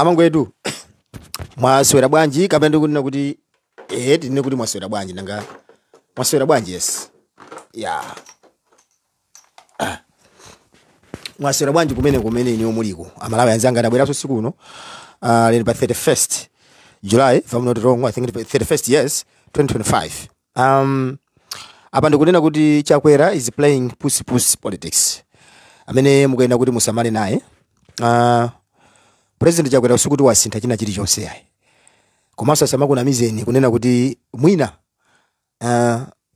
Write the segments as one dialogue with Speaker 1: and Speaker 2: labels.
Speaker 1: Amangwetu, mwaswera bwanji? Kapena ndikunena kuti tinene kuti mwaswera bwanji? Nanga mwaswera bwanji? Yes, ya, mwaswera bwanji kumene iniyo muliko, Amalawi anzanga? Ndabweranso siku uno, lero pa 31st July, if I'm not wrong, I think 31st, yes, 2025. Apa ndikunena kuti Chakwera is playing pussy pussy politics amene mukuyenda kuti musamale naye. President Chakwera sikuti wasintha china chilichonse ayi, komanso asamakunamizeni kunena kuti mwina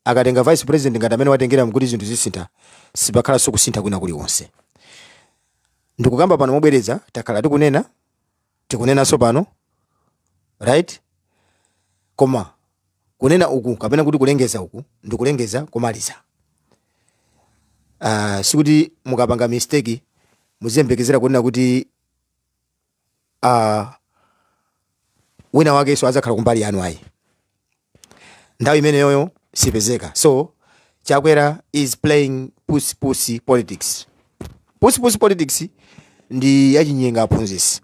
Speaker 1: akatenga vice president ngati amene watengera mkuti zinthu zisintha. Sipakhalanso kusintha kwina kuliwonse. Ndikukamba pano mobwereza, takhala tikunena, tikunenanso pano, right? Koma kunena uku kapena kuti kulengeza uku ndikulengeza kumaliza. Sikuti mukapanga mistake muziyembekezera kunena kuti wina wakenso azakhala kumbali yanu ayi. Nthawi imeneyoyo sipezeka. So Chakwera is playing pussy pussy politics. Pussy pussy politics ndi yachinyenga, aphunzitsi,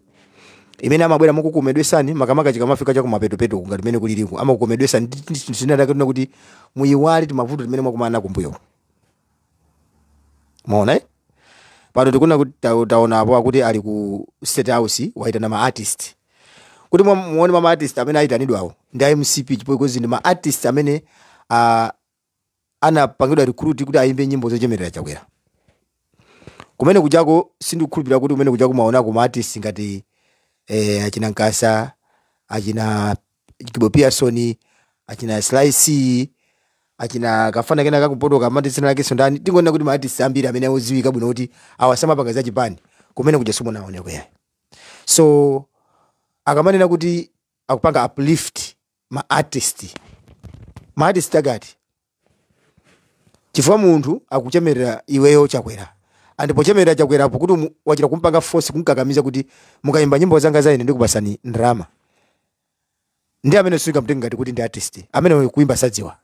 Speaker 1: imene amabwera mukukomedwesani, makamaka chikamafika chakumapetupetu ngati mene kuliliku, amakukomedwesani tinadakatuna kuti muyiwale timavuto timene mwakumana kumbuyo. Maona, eh? Pano tikuna kuti taonapo akuti ali ku State House, waitana ma artist. Kuti muone ma artist amene ayitanidwawo ndi MCP, because ndi ma artist amene anapangidwa recruit kuti ayimbe nyimbo zochemerera Chakwera. Kumene kujako sindikukhulupirira kuti kumene kujako maonako ma artist ngati achina Nkasa, achina Gibo Pearson, achina Slice, achina kafana kena kakumpoto kamati zina lake sondani. Tingoona kuti ma artist ambiri amene oziwika bwino kuti awa samapanga za chipani, kumene kuja simunaoneko yayi. So akamanena kuti akupanga uplift ma artist, ma artist akati chifukwa munthu akuchemerera iweyo Chakwera, and pochemerera Chakwerapo kuti wachita kumpanga force, kumkakamiza kuti mukayimba nyimbo zanga za ine ndikupasani ndrama, ndi amene suika ngati kuti ndi artist amene kuimba sadziwa.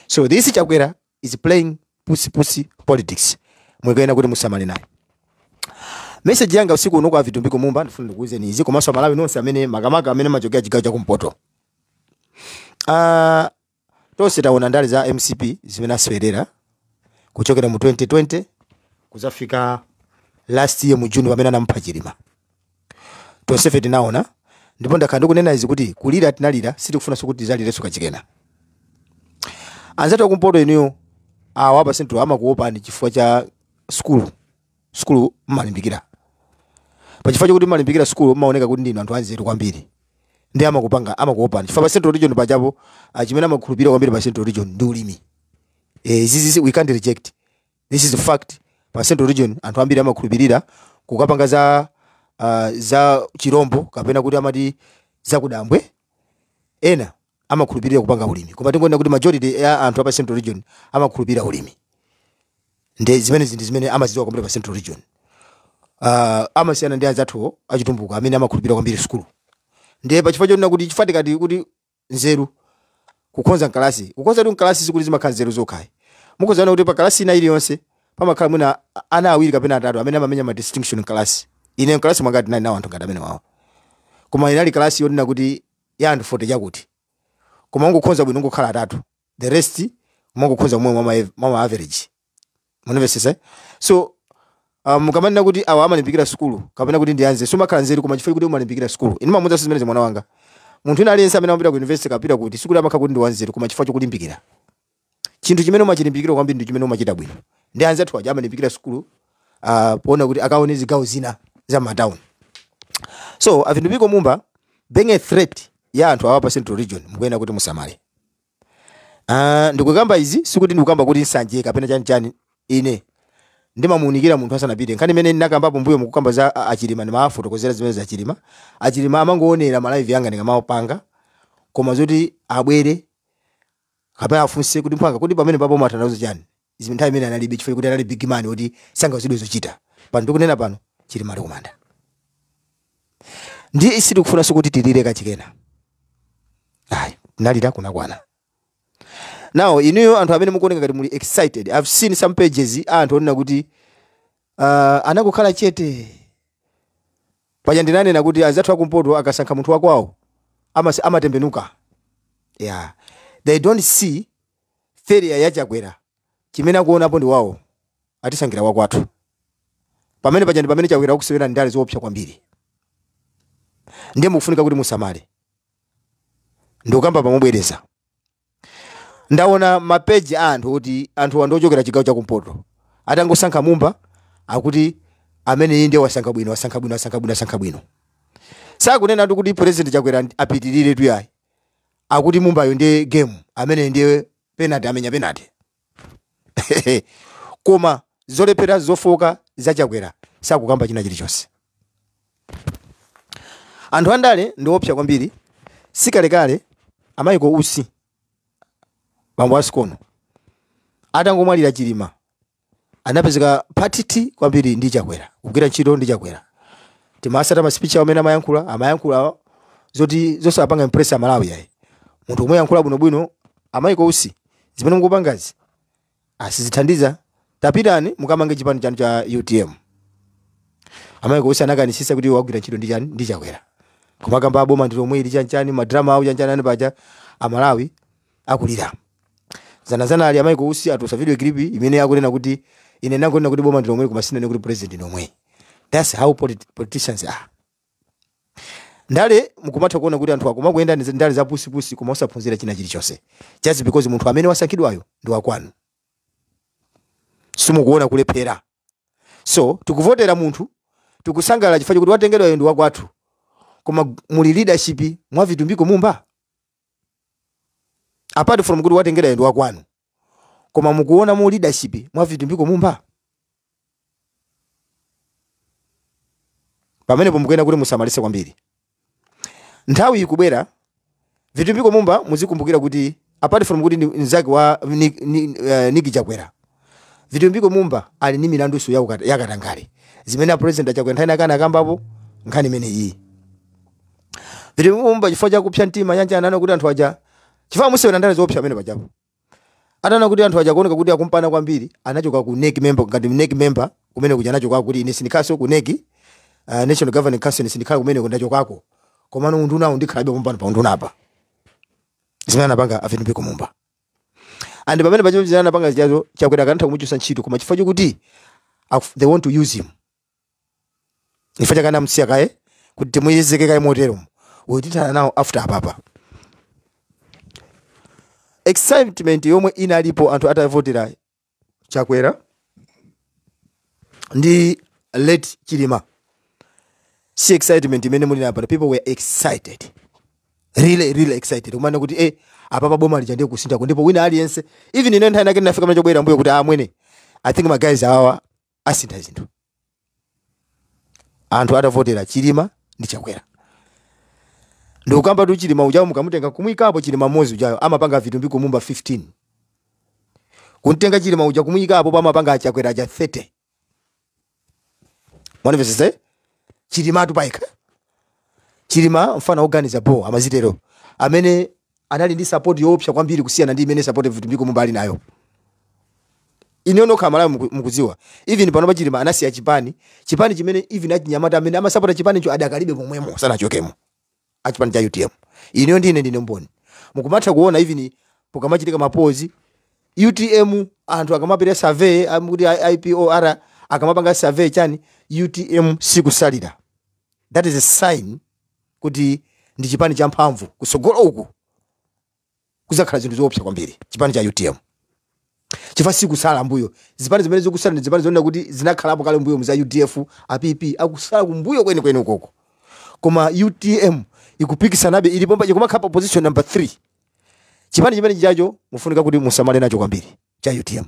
Speaker 1: So this Chakwera is playing pussy pussy politics, mwikayena kuti musamale naye. Message yanga usiku uno kwa Vitumbiko Mumba, ndifuna ndikuwuzeni izi, komanso Amalawi nonse amene makamaka amene machokera chigawo chakumpoto. Tonse taona ndale za MCP zimene aswerera kuchokera mu 2020 kuzafika last year mu June pamene anampha Chilima. Tonsefe tinaona, ndipo ndakhala ndikunena izi kuti kulira tinalira, sitikufunanso kuti tizalirenso kachikena. Anzathu akumpoto inuyo awa pa Central amakuopani chifukwa cha skulu. Skulu mmalimbikira, pachifukwa chokuti mmalimbikira skulu mmaoneka kuti ndinu anthu anzeru kwambiri, ndi amakupanga amakuopani chifukwa pa Central Region pachapo, chimene amakhulupirira kwambiri pa Central Region ndi ulimi. This we can't reject, this is a fact. Pa Central Region anthu ambiri amakhulupirira kukapanga za chirombo kapena kuti amati zakudambwe, ena amakhulupirira kupanga ulimi, koma tingoona kuti majority ya anthu apa Central Region amakhulupirira ulimi. Ndi zimene zinthu zimene amazidziwa kwambiri pa Central Region, amasiyana ndi anzathuwo achitumbuka amene amakhulupirira kwambiri sukulu. Ndiye pachifukwa chonena kuti chifukwa tikati kuti nzeru kukhonza mkalasi, kukhonza tu mkalasi sikuti zimakhala nzeru zokhayi. Mukhozaona kuti pa kalasi ina iliyonse pamakhala mwina ana awiri kapena atatu amene amamenya ma distinction mkalasi. Ine mkalasi mwanga tinali nawo anthu ngati amene wawo, koma inali kalasi yonena kuti ya anthu 40 chakuti, koma ungokhonza bwino ungokhala atatu, the rest mungokhoza momwe mwa average. Munimvesesa? So mukamanena kuti awa amalimbikira sukulu kapena kuti ndi anzeru, sumakhala nzeru, koma chifukwa kuti umalimbikira sukulu. Ine mamuza zimene mwana wanga, munthu ina aliyense amene amapita ku university kapita kuti sukulu amakhala kuti ndi wanzeru, koma chifukwa chokulimbikira chinthu chimene umachilimbikira kwambiri ndi chimene umachita bwino. Ndi anzathu aja amalimbikira sukulu poona kuti akaone zigawo zina za matawuni. So a Vitumbiko Mumba being a threat ya anthu awa pa Central Region, mukuyenera kuti musamale. Ndikukamba izi sikuti ndikukamba kuti nsanje kapena chani chani. Ine ndimamuunikira munthu asanapite. Nkhani imene ndinakambapo mbuyo mukukamba za Achilima, ndimafotokozera zimene za Achilima. Achilima amangoonera ma live yanga ndikamapanga, koma zoti abwere kapena afunse kuti mphanga kuti pamene papo matanthauzo chani, izi nthawi imene analibe, chifukwa kuti anali big man kuti sangazidwe zochita. Pano ndikunena pano Chilima ali kumanda, ndi sitikufunanso kuti tilire kachikena ayi, tinalira kunakwana. Now inuyo anthu amene mukuoneka ngati muli excited, I've seen some pages, anthu onena kuti anakukhala chete. Paja ndinanena kuti anzathu akumpoto akasankha munthu wakwawo amatembenuka. Yeah, they don't see failure ya Chakwera. Chimene akuonapo ndi wawo, atisankhira wakwathu. Pamene paja ndi pamene Chakwera akusewera ndale zoopsa kwambiri. Ndiye mukufunika kuti musamale. Ndikukamba pamobwereza, ndaona mapeji a anthu kuti anthu andochokera chigawo chakumpoto atangosankha Mumba akuti amene iye ndiye wasankha bwino, wasankha bwino, wasankha bwino, wasankha bwino. Sakunena tu kuti President Chakwera apitirire tu, yayi. Akuti Mumbayo ndiye game, amene ndiye penalty, amenya penalty. Koma zolephera, zofoka za Chakwera sakukamba china chilichonse. Anthu andale ndi opsa kwambiri. Sikalekale a Michael Usi, bambo asikono, atangomwalira Chilima, anapezeka patiti kwambiri ndi Chakwera, kugwira ntchito ndi Chakwera. Timasata ma speech amene amayankhula, amayankhula zoti zosapanga impress Amalawi, yayi. Munthu omwe yankhula bwinobwino, a Michael Usi, zimene mukupangazi asizithandiza, tapitani mukamange chipani chanu cha UTM. A Michael Usi anakanisisa kuti wagwira ntchito ndi chani, ndi Chakwera. Koma kamba aboma ndi lomwe ili chanchani, madrama awo chanchani ani paja Amalawi akulira. Zanazana ali a Michael Usi atusa video clip imene akunena kuti ine nangonena kuti boma ndi lomwe, koma sinene kuti president ndi lomwe. That's how politicians are. Ndale mukumatha kuona kuti anthu akumakuyenda ndi ndale za pusipusi, koma osaphunzira china chilichonse, just because munthu amene wasankhidwayo ndi wakwanu. Simukuona kulephera. So tikuvotera munthu, tikusangalala chifukwa chokuti watengedwayo ndi wakwathu, koma muli leadership mwa Vitumbiko Mumba? Apart from kuti watengedwayo ndi wakwanu, koma mukuona mu leadership mwa Vitumbiko Mumba? Pamenepo mukuyenera kuti musamalise kwambiri. Nthawi ikubwera Vitumbiko Mumba, muzikumbukira kuti apart from kuti ndi mnzake wa Niki Chakwera, Vitumbiko Mumba ali ndi milanduso yakatangale zimene a President Chakwera nthawi akana akambapo nkhani imene iyi. Vitumbiko Mumba, chifukwa chakupsa mtima chanchana, anaona kuti anthu aja, chifukwa musewera ndale zoopsa amene pajapo, ataona kuti anthu aja kuoneka kuti akumpana kwambiri, anachoka ku NEC member, ngati NEC member kumene kuja anachoka kuti ine sindikhaso ku NEC, National Governing Council, sindikhala kumene ndachokako, komano unduna ndikhalabe kumpano pa unduna apa. Zimene anapanga a Vitumbiko Mumba, and pamene pachapo zimene anapanga zijazo, Chakwera akanatha kumuchosa ntchito, koma chifukwa chokuti they want to use him, chifukwa chake anamusiya kaye kuti timuyezeke kaye motero, tithana nawo after apapa. Excitement yomwe inalipo anthu atavotera Chakwera ndi late Chilima si excitement imene muli nayo. People were excited, really really excited, kumana kuti apapa boma lija ndiye kusinthako. Ndipo wina aliyense, even ine nthawi nake ndinafika pamene chobwera mbuyo kuti amwene, I think my guys awawa asintha zinthu, anthu atavotera Chilima ndi Chakwera. Ndikukamba tu Chilima ujayo, mukamutenga kumuyikapo Chilima mmodzi ujayo, amapanga Vitumbiko Mumba 15. Kuntenga Chilima uja kumuyikapo, pamapanga Chakwera aja 30. Mwanimvesese? Chilima atu paika Chilima mfana oganiza bo, amazitero, amene anali ndi support yoopsa kwambiri kusiyana ndi imene support Vitumbiko Mumba ali nayo. Ine nokha Malawi mukudziwa, even pano pa Chilima anasiya chipani, chipani chimene even achinyamata amene amasapota chipanicho adakalibe pomwemo, sanachokemo, achipani cha UTM. Ineyo ndine mboni. Mukumatha kuona even pokamachitika ma polls, UTM, anthu akamapita survey, amukuti IPOR akamapanga survey chani, UTM sikusalira. That is a sign kuti ndi chipani cha mphamvu. Kusogolo uku kuzakhala zinthu zoopsa kwambiri chipani cha UTM, chifukwa sikusala mbuyo. Zipani zimene zikusala ndi zipani zonena kuti zinakhalapo kale mbuyo za UDF, a PP akusala kumbuyo kwenikweni ukoko, koma UTM ikupikisanabe, ilipo, ikumakhala pa position number 3. Chipani chimene chichacho mufunika kuti musamale nacho kwambiri, cha UTM.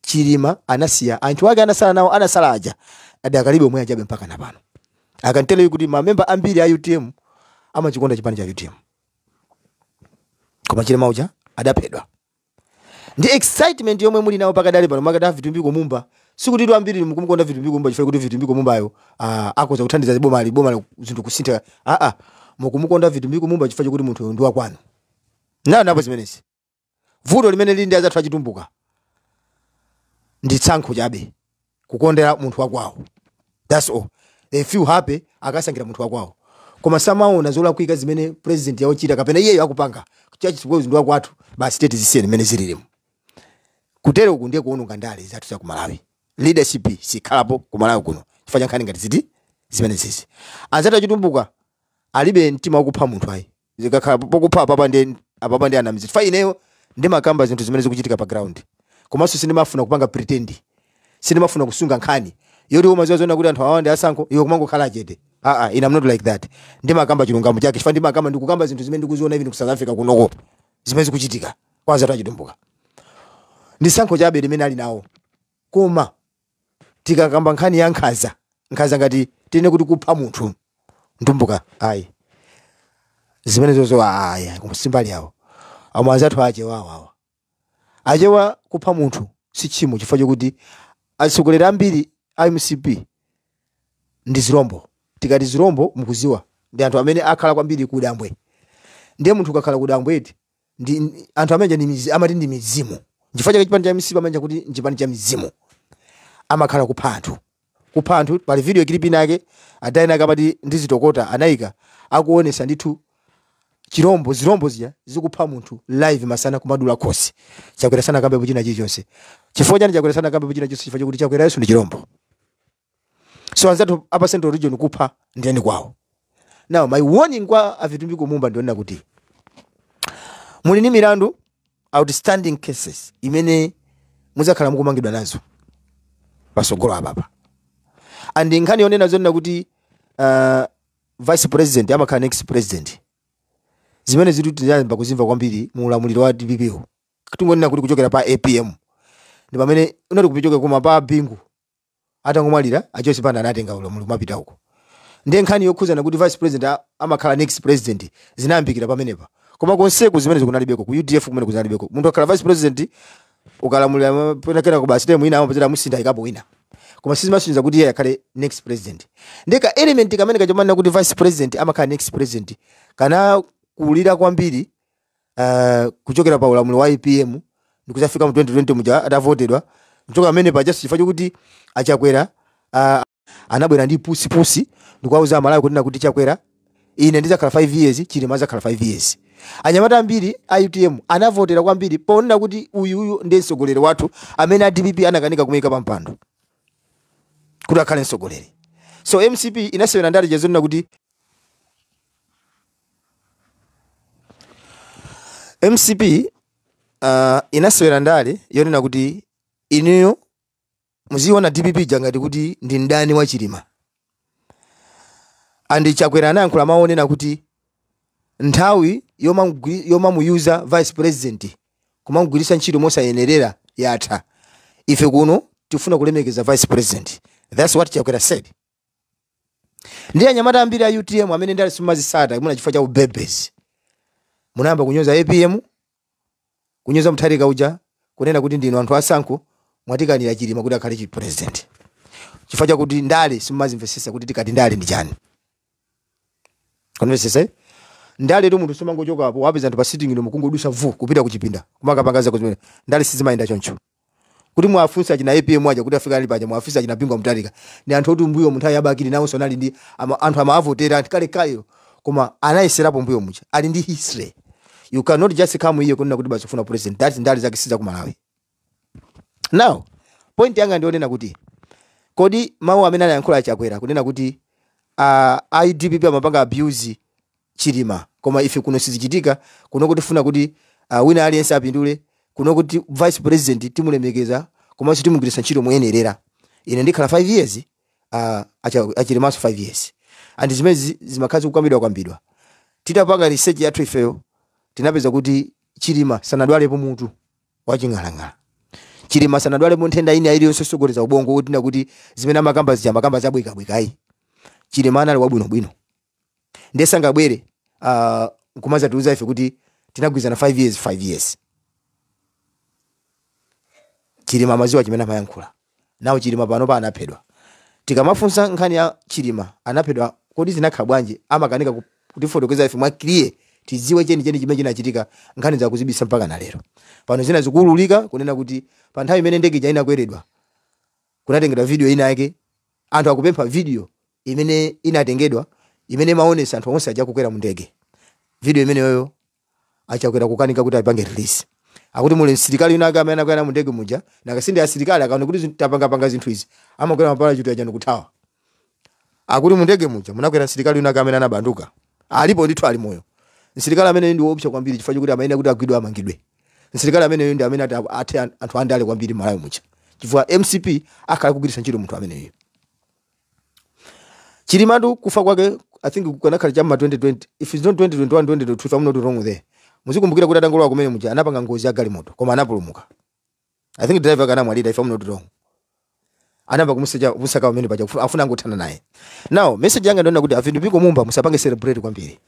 Speaker 1: Chilima anasiya anthu ake, anasala nawo, anasala aja adakalibe omwe ajabe mpaka napano. Akanteleyo kuti mamemba ambiri a UTM amachikonda chipani cha UTM, koma Chilima uja adaphedwa. Ndi excitement yomwe muli nawo pakadali pano makati Vitumbiko Mumba, sikuti ambiri mukumukonda Vitumbiko Mumba chifukwa kuti Vitumbiko Mumbayo akoza kuthandiza boma, boma zinthu kusintha. Aa, mukumukonda Vitumbiko Mumba chifukwa chokuti munthu ndi wakwanu. Nayo napo zimenezi, vuto limene lili ndi azathu achitumbuka ndi tsankho chabe, kukondera munthu wakwawo, that's all. They feel happy akasankhira munthu wakwawo, koma samaona zolakwika zimene president yawochita kapena iyeyo akupanga chachikulu ndi wakwathu. Basi, tete zisiyeni mmene zililimu. Kutero uku ndiye kuononga ndale zathu za ku Malawi. Leadership sikhalapo ku Malawi kuno chifukwa cha nkhani ngati ziti zimene zizi. Anzathu achitumbuka alibe mtima wakupha munthu ayi. Zikakhala pokupha, apapa ndi anamizi. Fa ineyo ndimakamba zinthu zimene zikuchitika pa ground, komanso sindimafuna kupanga pretend, sindimafuna kusunga nkhani yoti umaziwa zona kuti anthu awa ndi asankho, iwe kumangokhala chete. Aa, ine I'm not like that. Ndimakamba chilungamo chake chifukwa ndimakamba, ndikukamba zinthu zimene ndikuziona even ku South Africa kunoko zimene zikuchitika kwa anzathu achitumbuka. Ndi sankho chabe limene ali nawo, koma tikakamba nkhani ya nkhaza, nkhaza ngati tine kuti kupha munthu mtumbuka, ayi, zimene zozo ayi, simbali yawo. Amwe anzathu achewa awawa, achewa kupha munthu si tchimo chifukwa chokuti atsogoleri ambiri a MCP ndi zirombo. Tikati zirombo, mukuziwa ndi anthu amene akhala kwambiri kudambwe. Ndiye munthu ukakhala kudambwe eti ndi anthu amene ndi amati ndi mizimu. Chifukwa chake chipani cha MCP amanja kuti nchipani cha mizimu, amakhala kupha anthu, kupha anthu. Pali video clip inake adayina ake amati ndizitokota anayika akuonesa ndithu chirombo, zirombo zija zikupha munthu live masana, kumadula khosi. Chakwera sana kambe china chilichonse. Chifukwa chani Chakwera sana kambe china chilichonse? Chifukwa chokuti Chakwera yesu ndi chirombo. So anzathu apa Central Region kupha ndiyani kwawo. Now my warning kwa aVitumbiko Mumba ndionena kuti muli ni milandu, outstanding cases imene muzakhala mukumangidwa nazo pasogolo apapa. And nkhani yonena zonena kuti vice president amakhala next president, zimene zitu tinayamba kuzimva kwambiri mu ulamuliro wa DPP. Tingonena kuti kuchokera pa APM ndi pamene unati kupichoka, koma pa Bingu atangomwalira, achonse pana anatenga ulamuliro kumapita uko. Ndiye nkhani yokhuzana kuti vice president amakhala next president zinayambikira pamenepa, koma konseku zimene zikunalibeko. Ku UDF kumene kunalibeko munthu akhala vice president, ukalamulira penakena kubasi temu ina amapezera musinda ikapo wina, koma sizimasonyeza kuti iye akhale next president. Ndiye ka element kamene kachomanena kuti vice president amakhala next president kana kulira kwambiri kuchokera pa ulamuliro wa APM ndikuzafika mu 2020 muja atavotedwa. Kuchoka pamene paja, chifukwa chokuti achakwera anabwera ndi pusipusi ndikuwauza Amalawi kunena kuti Chakwera, ine ndizakhala 5 years, Chilima azakhala 5 years. Anyamata ambiri a UTM anavotera kwambiri ponena kuti uyuyu ndiye mtsogoleri wathu amene a DPP anakanika kumuyika pa mpando kuti akhale mtsogoleri. So MCP inasewera ndale chazonena kuti MCP inasewera ndale yonena kuti inuyo muziona DPP jangati kuti ndi mdani wa Chilima. And Chakwera anayankhula mawu onena kuti nthawi yomamuyuza vice president kumamugwiritsa ntchito mosayenerera yatha, ife kuno tifuna kulemekeza vice president. That's what Chakwera said. Ndiye anyamata ambiri a UTM amene ndali simazisata muna chifukwa cha ubebezi munayamba kunyoza APM, kunyoza Mutharika uja, kunena kuti ndinu anthu asankho, mwatikanira Chilima kuti akhale chi president, chifukwa chakuti ndale simumazimvesesa kuti tikati ndale ndi chani. Kumvesesa, eh? Ndale tu munthu simangochokapo wapeza anthu pa sitting room kungodusa vu kupita kuchipinda kumakapanga zako zimene. Ndale sizimayenda choncho. Kuti mwafunsa achina APM aja kuti afika ali paja, mwafunsa achina Bingu Mutharika, ndi anthu oti mbuyo munthawi yabakili nawonso anali ndi anthu amavotera anthu kale kale, koma anayeserapo mbuyo mucha, ali ndi history. You cannot just come here kunena kuti basi ufuna president. That ndale zake siza ku Malawi. Now point yanga ndionena kuti kodi mawu amene anayankhula Chakwera kunena kuti IDPP amapanga abuse Chilima, koma ife kuno sizichitika kuno, kuti tifuna kuti wina aliyense apindule kuno, kuti vice president timulemekeza komanso timugwiritsa ntchito moyenerera, ine ndikhala 5 years, achilimanso 5 years, and zimene zimakhala zikukambidwa kambidwa, titapanga research yathu ifeyo tinapeza kuti Chilima sanadwalepo mutu waching'alang'ala, Chilima sanadwalepo nthenda ina iliyonse yosokoneza ubongo kuti na kuti zimene amakamba zija amakamba zabwikabwikayi. Chilima anali wabwinobwino, ndiye sangabwere nkumaza tiuza ife kuti tinagwirizana 5 years, 5 years. Chilima amaziwa chimene amayankhula. Nawo Chilima pano pa anaphedwa. Tikamafunsa nkhani ya Chilima anaphedwa, kodi zinakhala bwanji, amakanika kutifotokoza ife mwa clear tidziwe chenicheni chimene chinachitika. Nkhani zakuzibisa mpaka na lero pano. Zina zikuululika kunena kuti pa nthawi imene ndege ija inakweredwa kunatengedwa video ina yake. Anthu akupempha video Imene inatengedwa, imene imaonesa anthu onse aja kukwera mu ndege. Video imeneyoyo achakwera kukanika kuti apange release. Akuti muli msilikali wina ake amene anakwera mu ndege muja, nakasindi asilikali akaona kuti tapangapanga zinthu izi, amakwera maparachute aja ndikuthawa. Akuti mu ndege muja munakwera msilikali wina ake amene anabanduka, alipo ndithu, ali moyo. Msilikali amene ndi woopsa kwambiri, chifukwa chokuti amayenera kuti agwidwe, amangidwe. Msilikali ameneyo ndi amene ati athe anthu andale kwambiri Malawi muja, chifukwa MCP akhala kugwiritsa ntchito munthu ameneyo. Chilimatu kufa kwake, I think kukanakhala cham'ma 2020, if it's not 2021, 2022, if I'm not wrong there. Muzikumbukira kuti atangolowa kumene muja anapanga ngozi ya galimoto, koma anapulumuka. I think driver kanamwalira, if I'm not wrong. Anamba kumuseja kumusaka pamene paja, afuna angothana naye. Now message yanga ndiona kuti a Vitumbiko Mumba, musapange celebrate kwambiri.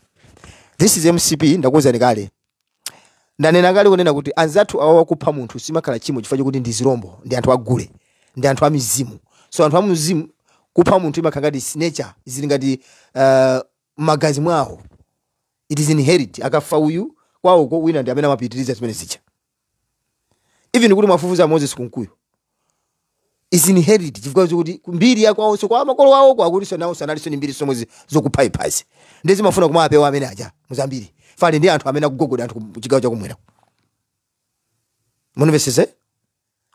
Speaker 1: This is MCP. Ndakuwuzani kale, ndanena kale kunena kuti anzathu awawa kupha munthu simakhala chimo, chifukwa chokuti ndi zirombo, ndi anthu agule, ndi anthu amizimu. So anthu amuzimu, kupha munthu imakhala ngati nature, zili ngati magazi mwawo, it is inherit. Akafa uyu kwawoko, wina ndi amene amapitiriza zimene zija. Even kuti mwafufuza Moses Kunkuyu, is inherit, chifukwa chokuti mbiri yakwawonso, kwa makolo awoko, akuti nawo sanalinso ni mbiri somwe zokuphayiphazi. Ndi zimafuna kumapewa amene aja muzambiri fali ndi anthu amene akugogoda anthu ku chigawo chakumwera. Munimvesese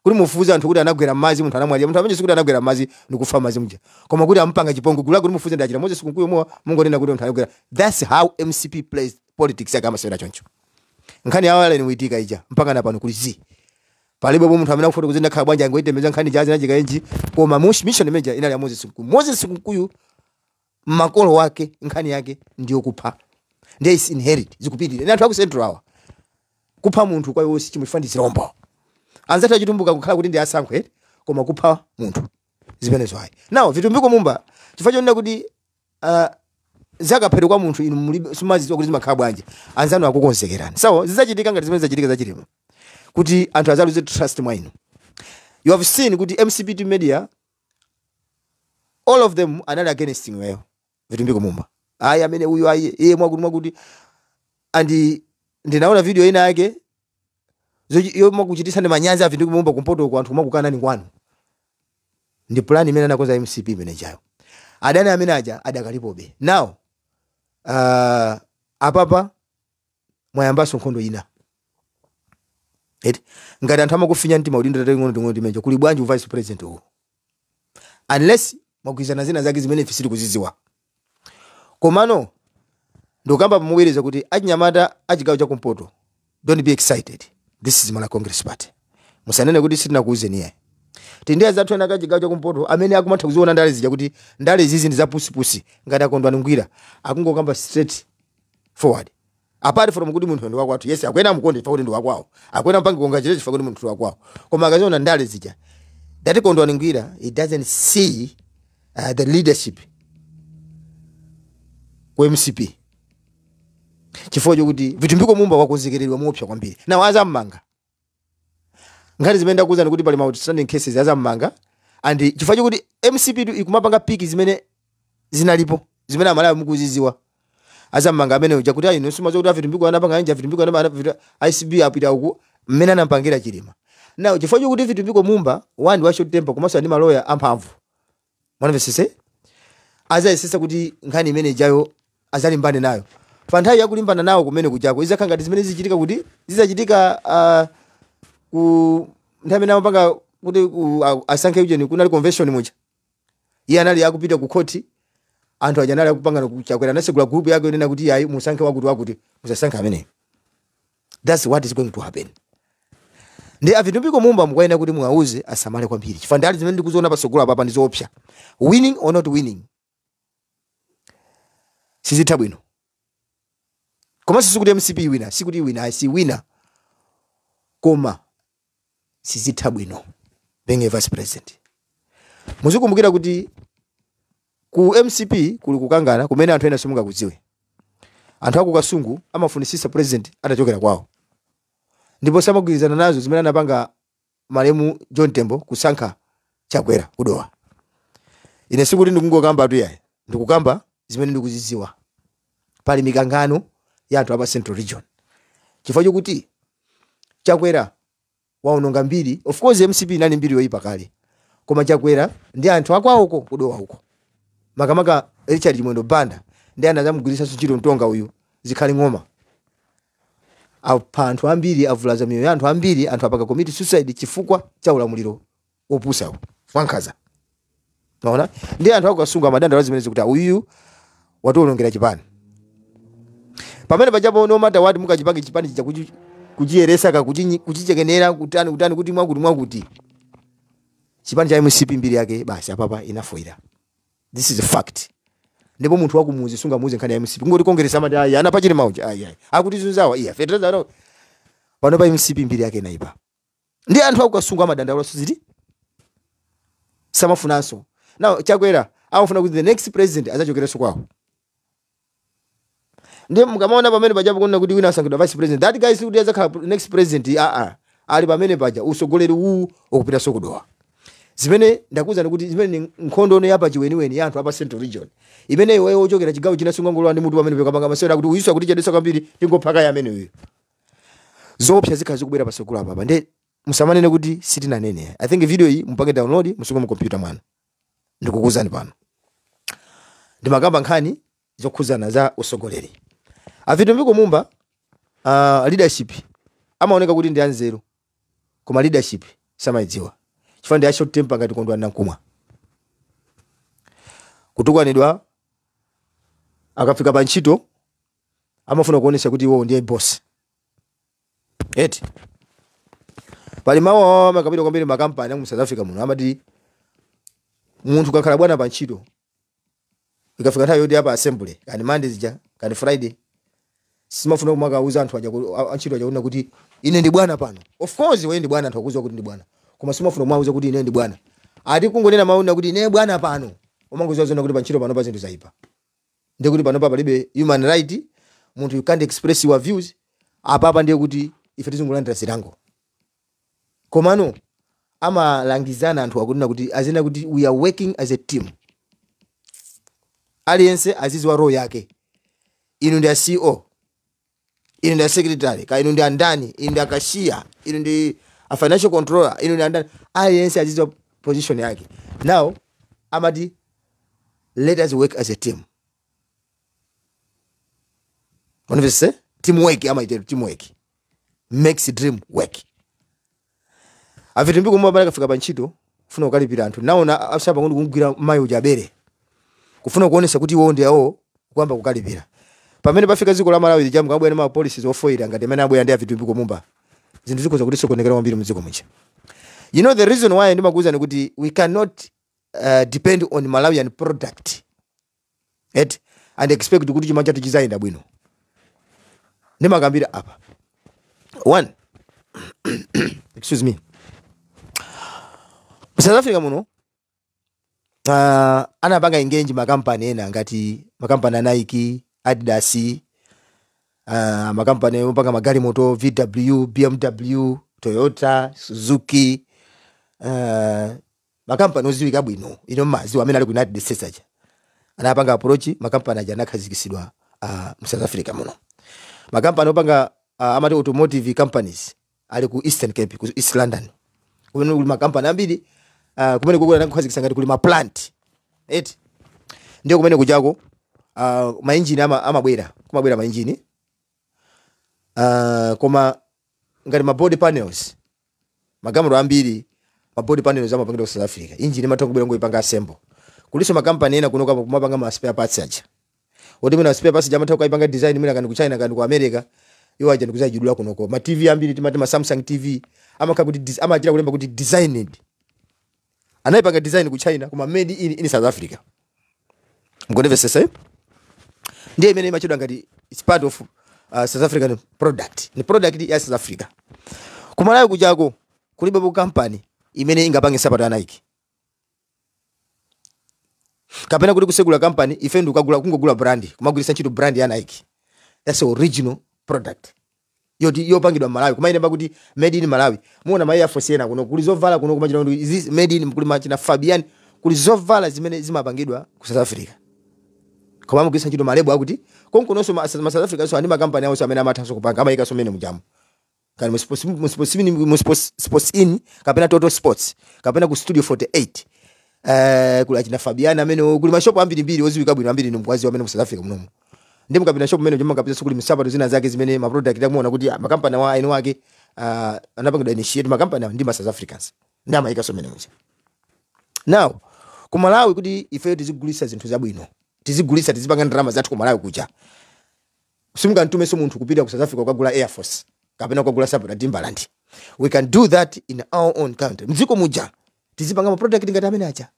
Speaker 1: kuti mufufuze anthu kuti anagwera m'madzi, munthu anamwalira, munthu amene sikuti anagwera m'madzi ndikufa m'madzi muja, koma kuti amupanga chipongwe gulu lako. Kuti mufufuze ndachita Moses Kunkuyu mowa, mungonena kuti munthu anagwera. That's how MCP plays politics yake, amasewera choncho. Nkhani yawo Allen Witika ija, mpaka na pano kuli zi, palibe munthu amene akufotokoza ndakhala bwanji, angoitemeza nkhani jazi nachikaenji. Koma mission imeja inali ya Moses Kunkuyu. Moses Kunkuyu makolo wake nkhani yake ndiyo kupha, ndiye is inherit, zikupitirira. Ndi anthu aku Central awa, kupha munthu kwa iwo sichimwe, ndi zirombo. Anzathu achitumbuka kukhala kuti ndi asankho eti, koma kupha munthu zimenezo ayi. Now Vitumbiko Mumba, chifukwa chonena kuti zakaphedwa kwa munthu inu mulibe, simazidziwa kuti zimakhala bwanji, anzanu akukonzekerani. So zizachitika ngati zimene zachitika zachilima, kuti anthu azaluze trust mwa inu. You have seen kuti MCP media, all of them anali against iweyo Vitumbiko Mumba. Ayi, amene uyu ayi, iye mwakuti mwakuti. And ndinaona video ina yake yomwe kuchititsani manyazi a Vitumbiko Mumba kumpoto ku anthu kumakukana kwanu. Ndi plan imene anakonza MCP imene ijayo. Adani amene aja adakalipobe. Now apapa mwayambanso nkhondo ina eti. Ngati anthu amakufinya mtima udindo tating'ono ting'ono timenjo, kuli bwanji vice president uwu, unless mwagwirizana zina zake zimene ife sitikuzidziwa. Komano ndikukamba pamubwereza kuti achinyamata achigawo chakumpoto, don't be excited. This is Malawi Congress Party. Musanene kuti sitinakuuzeni iyayi. Tindiye zathu ena kachigawo chakumpoto amene akumatha kuziona ndale zija, kuti ndale izizi ndi zapusipusi, ngati akondwani ngwira akungokamba straight forward. Apart from kuti munthu ndi wakwathu, yes, akwena mukonde chifukwa kuti ndi wakwawo, akwena mpange congratulate chifukwa kuti munthu ndi wakwawo, koma akaziona ndale zija, that Kondwani Ngwira, he doesn't see the leadership ku MCP, chifukwa chokuti Vitumbiko Mumba wakonzekeredwa moopsa kwambiri. Nawo azammanga nkhani zimene ndakuwuzani kuti pali ma outstanding cases, azammanga. And chifukwa chokuti MCP tu ikumapanga pick zimene zinalipo, zimene Amalawi mukuziziwa, azammanga amene uja kuti ayi, simazo kuti aVitumbiko anapanga anja, Vitumbiko anapanga ICB, apita uku mmene anampangira Chilima. Now chifukwa chokuti Vitumbiko Mumba wandi wa short temper, komanso ndi maloya amphamvu, mwanamvesese, azayesesa kuti nkhani imene ijayo azalimbane nayo. Pa nthawi yakulimbana nawo kumene kujako, izakhala ngati zimene zichitika kuti zizachitika ku nthawi imene amapanga kuti asankhe ujeni, kunali convention muja, iye anali akupita ku khoti, anthu aja anali akupangana. Chakwera anasegula group yake yonena kuti ayi, musankhe wakuti wakuti, musasankhe ameneyo. That's what is going to happen. Ndi aVitumbiko Mumba mukuyenera kuti muwauze asamale kwambiri, chifukwa ndali zimene ndikuziona patsogolo apapa ndi zoopsa. Winning or not winning, sizitha bwino. Komanso sikuti MCP wina, sikuti wina si wina, koma sizitha bwino being a vice president. Muzikumbukira kuti ku MCP kuli kukangana kumene anthu ena simungakudziwe. Anthu aku Kasungu amafunisisa president atachokera kwawo, ndipo samagwirizana nazo zimene anapanga malemu John Tembo kusankha Chakwera kudowa. Ine sikuti ndikungokamba tu yayi, ndikukamba zimene ndikuzidziwa. Pali mikangano ya anthu apa Central Region chifukwa chokuti Chakwera waononga mbiri. Of course MCP inali mbiri yoyipa kale, koma Chakwera ndi anthu akwawoko kudowa uko. Makamaka Richard Chimwendo Banda ndi anazamugwiritsanso ntchito mtonga uyu Zikhale Ng'oma. Apha anthu ambiri, avulaza miyoyo ya anthu ambiri, anthu apanga commit suicide chifukwa cha ulamuliro wopusawo wankhanza. Maona, ndi anthu akukasunga madandaula zimenezi kuti uyu watiwonongera chipani. Pamene pajapo, no matter what mukachipange chipani chija, kuchiyeresa ka kuchichekenera, kutani kutani, kuti mwakuti mwakuti, chipani cha MCP mbiri yake basi apapa inafoira. This is a fact. Ndipo munthu wakumuzi sungamuze nkhani ya MCP, ngoti kongeresa amati ayi, ana pachili mauja ayi ayi akuti zunzawa iya fetereza ano. Pano pa MCP mbiri yake inaipa, ndi anthu akukasunga amadandaula ziti samafunanso. Now Chakwera amafuna kuti the next president azachokerenso kwawo. Ndiye mukamaona pamene pajapo kuona kuti wina asankhidwa vice president, that guy sikuti azakhala next president. Aa, ali pamene paja usogoleri uwu ukupita sokudowa. Zimene ndakuwuzani kuti zimene ni nkhondo ono yapa chiweniweni ya anthu apa Central Region, imene iweyo ochokera chigawo china sungangolowa ndi mutu pamene pekapanga masewera kuti uyiso akuti chadesa kwambiri, tingophaka ya amene uyu. Zoopsa zikhala zikubwera pasogolo apapa, nde musamanene kuti sitinanene. I think video iyi mupange download, musunge mu computer mwanu. Ndikukuwuzani pano ndimakamba nkhani zokhuzana za usogoleri. A Vitumbiko Mumba, leadership amaoneka kuti ndi anzeru, koma leadership samayidziwa chifukwa ndi a short temper ngati Kondwani Nankhumwa. Kutukwanidwa, akafika pa ntchito amafuna kuonesa kuti iwo ndiye boss eti. Pali mawu awo amakapita kwambiri makampani amu South Africa muno, amati munthu kakhala bwana pa ntchito, ikafika nthawi yoti apa assembly, kani Monday zija kani Friday, simafuna kumakauza anthu aja antchito aja kunena kuti ine ndi bwana pano. Of course wewe ndi bwana, anthu akuziwa kuti ndi bwana, koma simafuna kumauza kuti ine ndi bwana. Ati kungonena mawu kuti ine bwana pano, umangoziwa zona kuti pa ntchito pano pa zinthu zaipa, ndiye kuti pano pa palibe human right, munthu you can't express your views apapa, ndiye kuti ife tizingolandira zilango. Komano amalangizana anthu akunena kuti azina kuti we are working as a team, aliyense aziziwa role yake. Inu ndi a CEO, inu ndi a secretary, ka inu ndi andani, inu ndi a cashier, inu ndi a financial controller, inu ndi andani, aliyense aziziwa position yake. Now amati let us work as a team. Onivese teamwork, amaitero teamwork makes dream work. A Vitumbiko Mumba pale kafika pa ntchito kufuna kukalipira anthu, naona asapa ngondi kumugwira mayi uja abere, kufuna kuonesa kuti iwo ndi awo, kuyamba kukalipira. Pamene pafika dziko la Malawi lijamu kabwera ma policies ofoira ngati amene abwera ndi a Vitumbiko Mumba, zinthu zikhoza kuti sokonekera kwambiri mdziko muja. You know the reason why ndimakuwuzani kuti we cannot depend on Malawian product et and expect kuti chuma chathu chizayenda bwino? Ndimakambira apa one, excuse me, mu South Africa muno anapanga engage makampani ena ngati makampani a Nike, Adidas, makampani opanga magalimoto, VW, BMW, Toyota, Suzuki, makampani oziwika bwino ino maziwa amene ali ku United States aja anapanga approach makampani aja, anakhazikitsidwa mu South Africa muno. Makampani opanga amati automotive companies ali ku Eastern Cape, ku East London, kumene kuli makampani ambiri, kumene kukula anakhazikitsa ngati kuli ma plant eti. Ndiyo kumene kuchako mainjini amabwera, kumabwera mainjini, koma ngati ma body panels, magamero ambiri ma body panels amapangidwa ku South Africa. Injini imatha kubwera ngoipanga assemble. Kuliso makampani ena kuno kumapanga ma spare parts aja, oti mwina spare parts amatha kuipanga design mwina kani ku China kani ku America, iwo aja ndikuzajidula kunoko. Ma TV ambiri timati ma Samsung TV amakha kuti amachita kulemba kuti designed, anayipanga design ku China koma made in South Africa. Mukundimvetsetsa, eh? Ndiye imene imachedwa ngati it's part of South African product, ni product ya South Africa. Kumalawi kuchako kulibepo company imene ingapange nsapato ya Nike, kapena kuti kusegula company ife ndikukagula, kungogula brand, kumagwiritsa ntchito brand ya Nike. That's the original product yoti yopangidwa Malawi, kumayina kuti made in Malawi. Muona ma Air Force ena kuno, kuli zovala kuno kumachita kuti is this made in, kuli machina Fabian, kuli zovala zimene zimapangidwa ku South Africa koma amagwiritsa ntchito ma label akuti konkunonso. Ma South Africa so andi makampani awonso amene amathanso kupanga, amayikanso mmene mujamu kani mu sports, mu sports, Sports Inn kapena Total Sports kapena ku Studio 48. Kuli achina Fabiana amene kuli mashopu ambirimbiri oziwika bwino ambiri mkwazi amene mu South Africa munomu. Ndi mukapita shop mmene mukapita kuli misapato zina zake zimene ma product akuona kuti makampani wa eni wake anapangidwa initiate makampani ndi ma South Africans, ndi amayika so mmene muja. Now ku Malawi, kuti ife tizigulisa zinthu zabwino, tizigulisa, tizipanga ndalama zathu ku Malawi kuja, simungamtumenso munthu kupita ku South Africa kukagula Air Force kapena kukagula sapato ya Timberland. We can do that in our own country, mdziko muja tizipanga ma product ngati amene aja.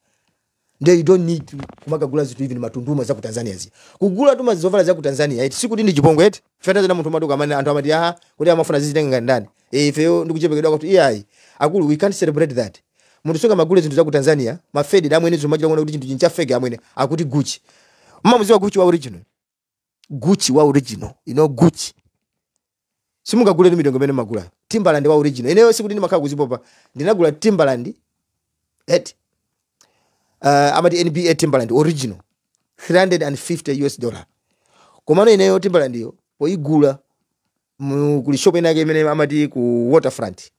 Speaker 1: Nde you don't need to kumakagula zinthu, even matunduma za ku Tanzania zi kugula tuma zovala za ku Tanzania eti sikuti ndi chipongwe eti. Fena zina munthu maduka amene anthu amati aha kuti amafuna zizitenga ngati ndani. Ifeyo ndikuchepekedwa kuti iyayi akulu, we can't celebrate that. Munthu sunga magule zinthu za ku Tanzania mafedi amwene zomachita kuona kuti chinthu chincha fake. Amwene akuti Gucci, mmamuziwa Gucci wa original, Gucci wa original, you know Gucci simungagule ndi mitengo imene magula Timberland wa original. Ineyo sikuti ndimakhala kuzipopa, ndinagula Timberland eti, amati NBA Timberland original, 350 US dollar. Komano ineyo Timberland iyo poigula kuli shop inake imene amati ku Waterfront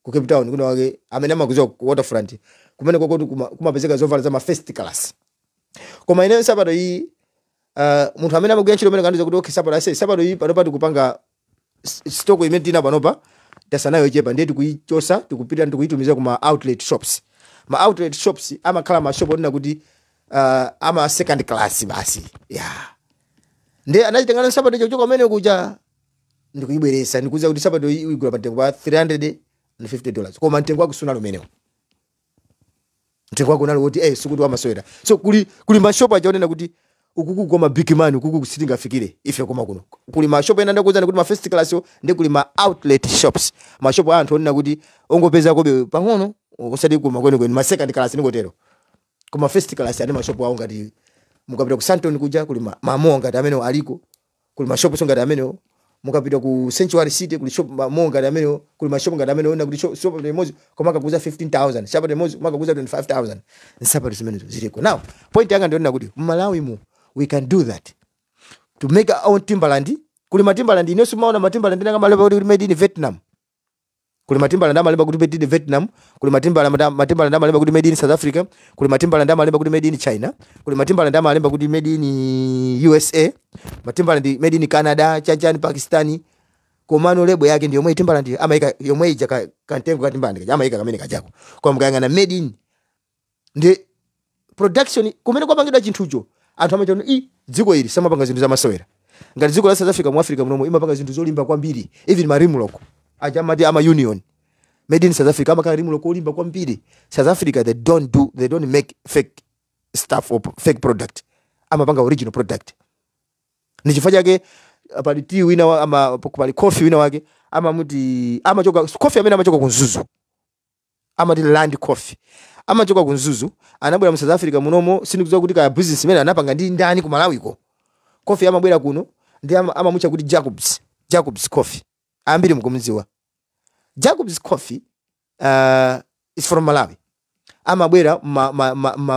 Speaker 1: ku Cape Town kuna wake amene amakuziwa ku Waterfront kumene kokoti kumapezeka zovala za ma first class. Koma ineyo nsapato iyi, munthu amene amagwira ntchito imene kandiza kuti okay, sapato ase sapato iyi panopa tikupanga stock imene tina panopa tasanayo chepa, ndiye tikuichosa, tikupita tikuyitumiza kuma outlet shops. Ma outlet shops amakhala ma shop onena kuti ama second class basi, yeah. Ndiye anachitengana nsapato icho kuchoka kumene kuja ndikuyibweresa, ndikuza kuti sapato iyi uyigula pa mtengo pa $350, koma mtengo wake sunali umenewo. Mtengo wake unali woti sikuti wamasewera. So kuli mashopu aja onena kuti ukuku koma big man, ukuku sitingafikire ife, koma kuno kuli mashopu ena ndakuwuzani kuti ma first class yo, ndi kuli ma outlet shops, mashopu a anthu onena kuti ongopeza kobe pang'ono, osati kuma kwenikweni, ma second class ndingotero. Koma first class ani mashopu awo, ngati mukapita ku Sandton kuja kuli ma mall ngati amenewo aliko, kuli mashopu ngati amenewo. Mukapita ku Century City kuli shop ma mall ngati amenewo, kuli mashopu ngati amenewo ona kuti shop imodzi koma akakuza 15,000, sapato imodzi koma akakuza 25,000. Nsapato zimenezo ziliko. Now point yanga ndionena kuti mmalawi mu we can do that, to make our own Timberland. Kuli matimbaland, inenso maona matimbaland nanga malemba kuti made in Vietnam. Kuli matimbaland amalemba kuti made in Vietnam, kuli matimbaland amalemba kuti made in South Africa, kuli matimbaland amalemba kuti made in China, kuli matimbaland amalemba kuti made in USA, matimbaland made in Canada, chachani, Pakistani. Komano label yake ndi yomwe Timberland amayika yomwe ija kantengo ka Timberland kaja amayika kamene kachako. Koma mukayang'ana made in ndi production kumene kwapangidwa chinthucho, anthu amachona i dziko ili samapanga zinthu zamasewera ngati dziko la South Africa. Mu Africa munomo imapanga zinthu zolimba kwambiri. Even ma rimlock aja amati ama union made in South Africa amakhala rimlock olimba kwambiri. South Africa, they don't make fake stuff or fake product, amapanga original product. Ni chifukwa chake pali tea wina ama pali coffee wina wake amamuti amachoka coffee amene amachoka ku Mzuzu, amati Land Coffee, amachoka ku Mzuzu, anabwera mu South Africa munomo. Sindikudziwa kuti kaya business imene anapanga ndi ndani ku Malawiko. Coffee amabwera kuno ndi amamutcha kuti Jacobs Coffee, ambiri mukumudziwa Jacobs Coffee, is from Malawi. Amabwera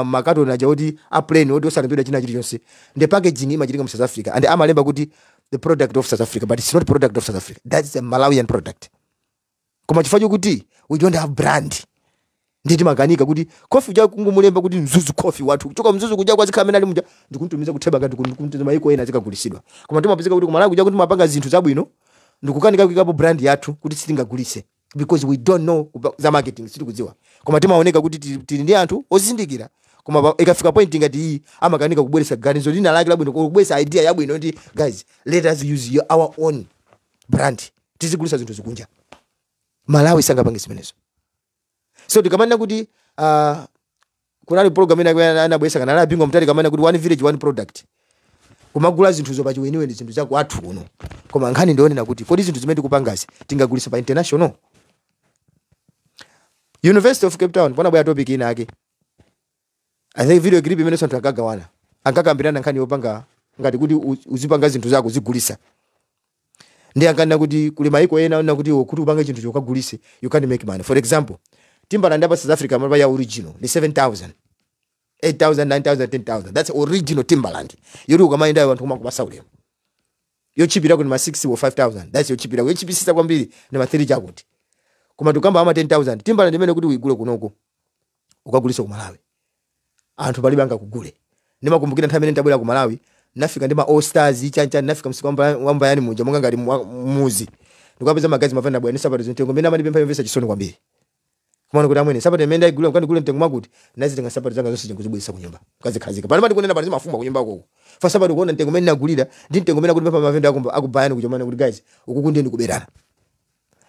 Speaker 1: makatoni aja oti a plain, oti osalembedwa china chilichonse. The packaging imachitika mu South Africa and amalemba kuti the product of South Africa, but it's not product of South Africa, that's a Malawian product. Koma chifukwa chokuti we don't have brand, nditi makanika kuti coffee uja kungomulemba kuti Mzuzu Coffee wathu kuchoka Mzuzu kuja kwa zikhala amene ali muja ndikuntumiza kutheba ngati kuntumiza maiko ena zikagulisidwa. Koma timapezeka kuti kumalawi kuja kuti mapanga zinthu zabwino ndikukanika kuikapo brand yathu kuti sitingagulise because we don't know za marketing, sitikudziwa. Koma timaoneka kuti tili ndi anthu ozindikira, koma ikafika point ngati iyi amakanika kubweretsa ganizo lina lake labwino, kubweretsa idea yabwino kuti guys, let us use our own brand, tizigulisa zinthu zikunja. Malawi sangapange zimenezo. So tikamanena kuti kunali program ina anabwesa kana anapingwa mtali kamana kuti one village one product, kumagula zinthuzo pachiweniweni, zinthu zaku athu kuno. Koma nkhani ndionena kuti kodi zinthu zimene tikupangazi tingagulisa pa international? University of Cape Town panabwera topic ina ake, I think video clip imene anthu akagawana, ankakambirana nkhani yopanga ngati kuti uzipanga zinthu zako zigulisa. Ndi ankanena kuti kuli maiko ena ona kuti upange chinthu chokagulise, you can't make money. For example, Timberland apa South Africa mapa ya original ni 7000, 8000, 9000, 10,000. That's original Timberland yoti ukamayendayo anthu kumakupasa ulemu. Yochipirako ni ma 6 or 5000, that's yochipirako. Yochipisisa kwambiri ni ma 3 chakuti. Koma tukamba ama 10,000 Timberland imene kuti uigule kunoko ukagulisa ku Malawi. Anthu palibe angakugule. Ndimakumbukira nthawi imene ndabwera ku Malawi, nafika ndi ma All Stars chanchani, nafika msiku wambayani muja monga ngati muzi, ndikapeza magazi mavana bwera ndi sapato zimtengo imene amandipempha yomvetsa chisoni kwambiri. Kumana kuti amwene, sapato imene ndayigulira mkandigule mtengo mwakuti, nazitenga sapato zanga zonse ndikuzibweretsa ku nyumba, kazikhazika pano. Ndikunena pano, zimafumba ku nyumba koko fa sapato, kuona mtengo umene nagulira ndi mtengo umene akundipempha mavenda akubayani kuchomana kuti guys, uku kundiye ndikuberana.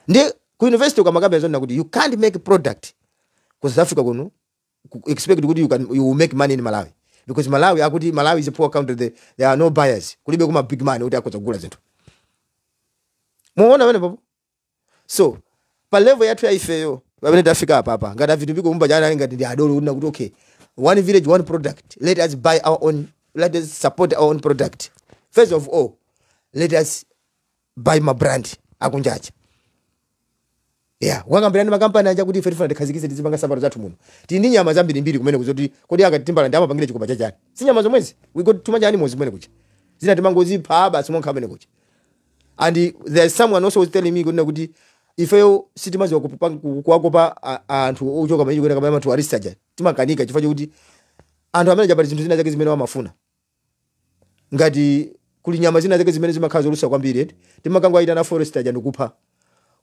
Speaker 1: Ndi ku university ukamakamba zonna kuti you can't make product ku South Africa kuno, expect kuti you will make money in Malawi, because Malawi, akuti Malawi is a poor country, there are no buyers, kulibe kuma big money kuti akhoza kugula zinthu. Muona pamene popo? So pa level yathu ya ifeyo pamene tafika apa, ngati a Vitumbiko Mumba chana ngati ndi adolo kuti kuti okay, one village, one product, let us buy our own, let us support our own product. First of all, let us buy ma brand akunjaja. Yeah, wakambirani makampani aja kuti ife tifuna tikhazikitse, tizipanga sapato zathu muno. Tili ndi nyama zambirimbiri kumene kuzoti kodi akati Timbaland amapangire chikopa chachani? Si nyama zomwezi? We got too much animals kumene kucha, zina timangozipha basi monkha kumene kucha. And there's someone also was telling me kunena kuti ifeyo sitimaziwa kuwakopa anthu ochoka maiko kwena kama tourist aja, timakanika chifukwa chokuti anthu amene japali zinthu zina zake zimene amafuna, ngati kuli nyama zina zake zimene zimakhala zolusa kwambiri eti timakangoayitana forest aja ndikupha.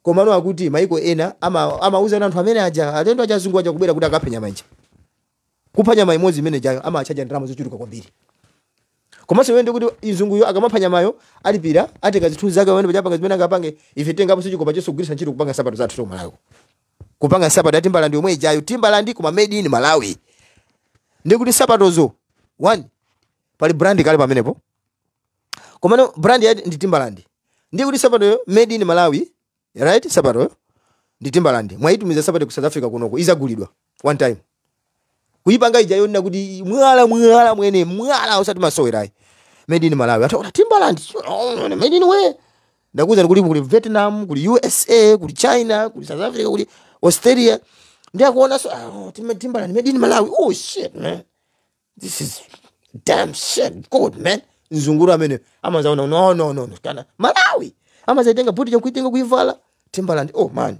Speaker 1: Komano akuti maiko ena amauza anthu amene aja, alendo aja, azungu aja kubwera kuti akaphe nyama ija, kupha nyama imodzi imene jayo amachaja ndalama zochuluka kwambiri. Komanso iwe ndikuti izunguyo akamapha nyamayo alipira, atenga zithunzi zake pamene pachapanga zimene angapange. Ife tengapo chikopa chonse kugwiritsa ntchito kupanga nsapato zathu tomalawi, kupanga nsapato ya Timbaland yomwe ijayo, Timbaland koma made in Malawi. Ndikuti nsapatozo, one, pali brand kale pamenepo, komano brand yati ndi Timbaland. Ndikuti sapatoyo made in Malawi, right? Sapatoyo ndi Timbaland, mwayitumiza sapato ku South Africa kunoko, izagulidwa one time. Kuyipanga ija yonena kuti mwala mwala mwene mwala, usati masowerayi, made in Malawi, ataona Timbaland, oh, made in where? Ndakuza kuli Vietnam, kuli USA, kuli China, kuli South Africa, kuli Australia. Ndi akuona so, oh, Timbaland made in Malawi, oh shit man, this is damn shit good man. Mzunguru amene amazaona, no no no no, kana Malawi amazaitenga buti chakuitenga kuivala Timbaland, oh man,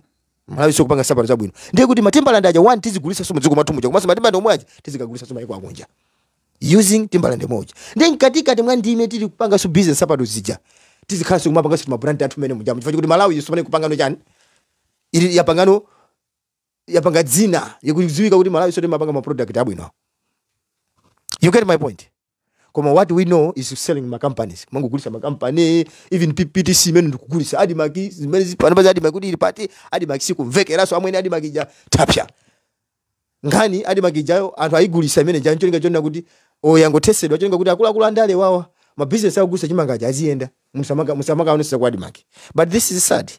Speaker 1: Malawi sokupanga sapato zabwino. Ndiye kuti matimbaland aja, one, tizigulisa so mudziko mwathu muja, komanso matimbaland omwe aja tizikagulisa so maiko akunja using Timbaland moja. Ndiye mkatikati mwa ndime tili kupanga so business sapato zija, tizikhala so kumapanga so mabrand athu mene muja, chifukwa kuti Malawi yosopane kupangano chani ili yapangano, yapanga dzina yakudziwika kuti Malawi sote mapanga ma product abwino. You get my point? Koma what we know is selling ma companies, mangogulisa ma company, even PTC imene ndikugulisa ADMARC, zimene pano pa ADMARC kuti ili pati? ADMARC sikumvekeraso amwene. ADMARC ija tapya nkhani, ADMARC ijayo anthu ayigulisa imene ja ncholinga chonena kuti oyangothesedwa, cholinga kuti akuluakulu andale wawa ma business akugulisa chimangaja aziyenda, musamaka musamaka aonesesa ku ADMARC. But this is sad.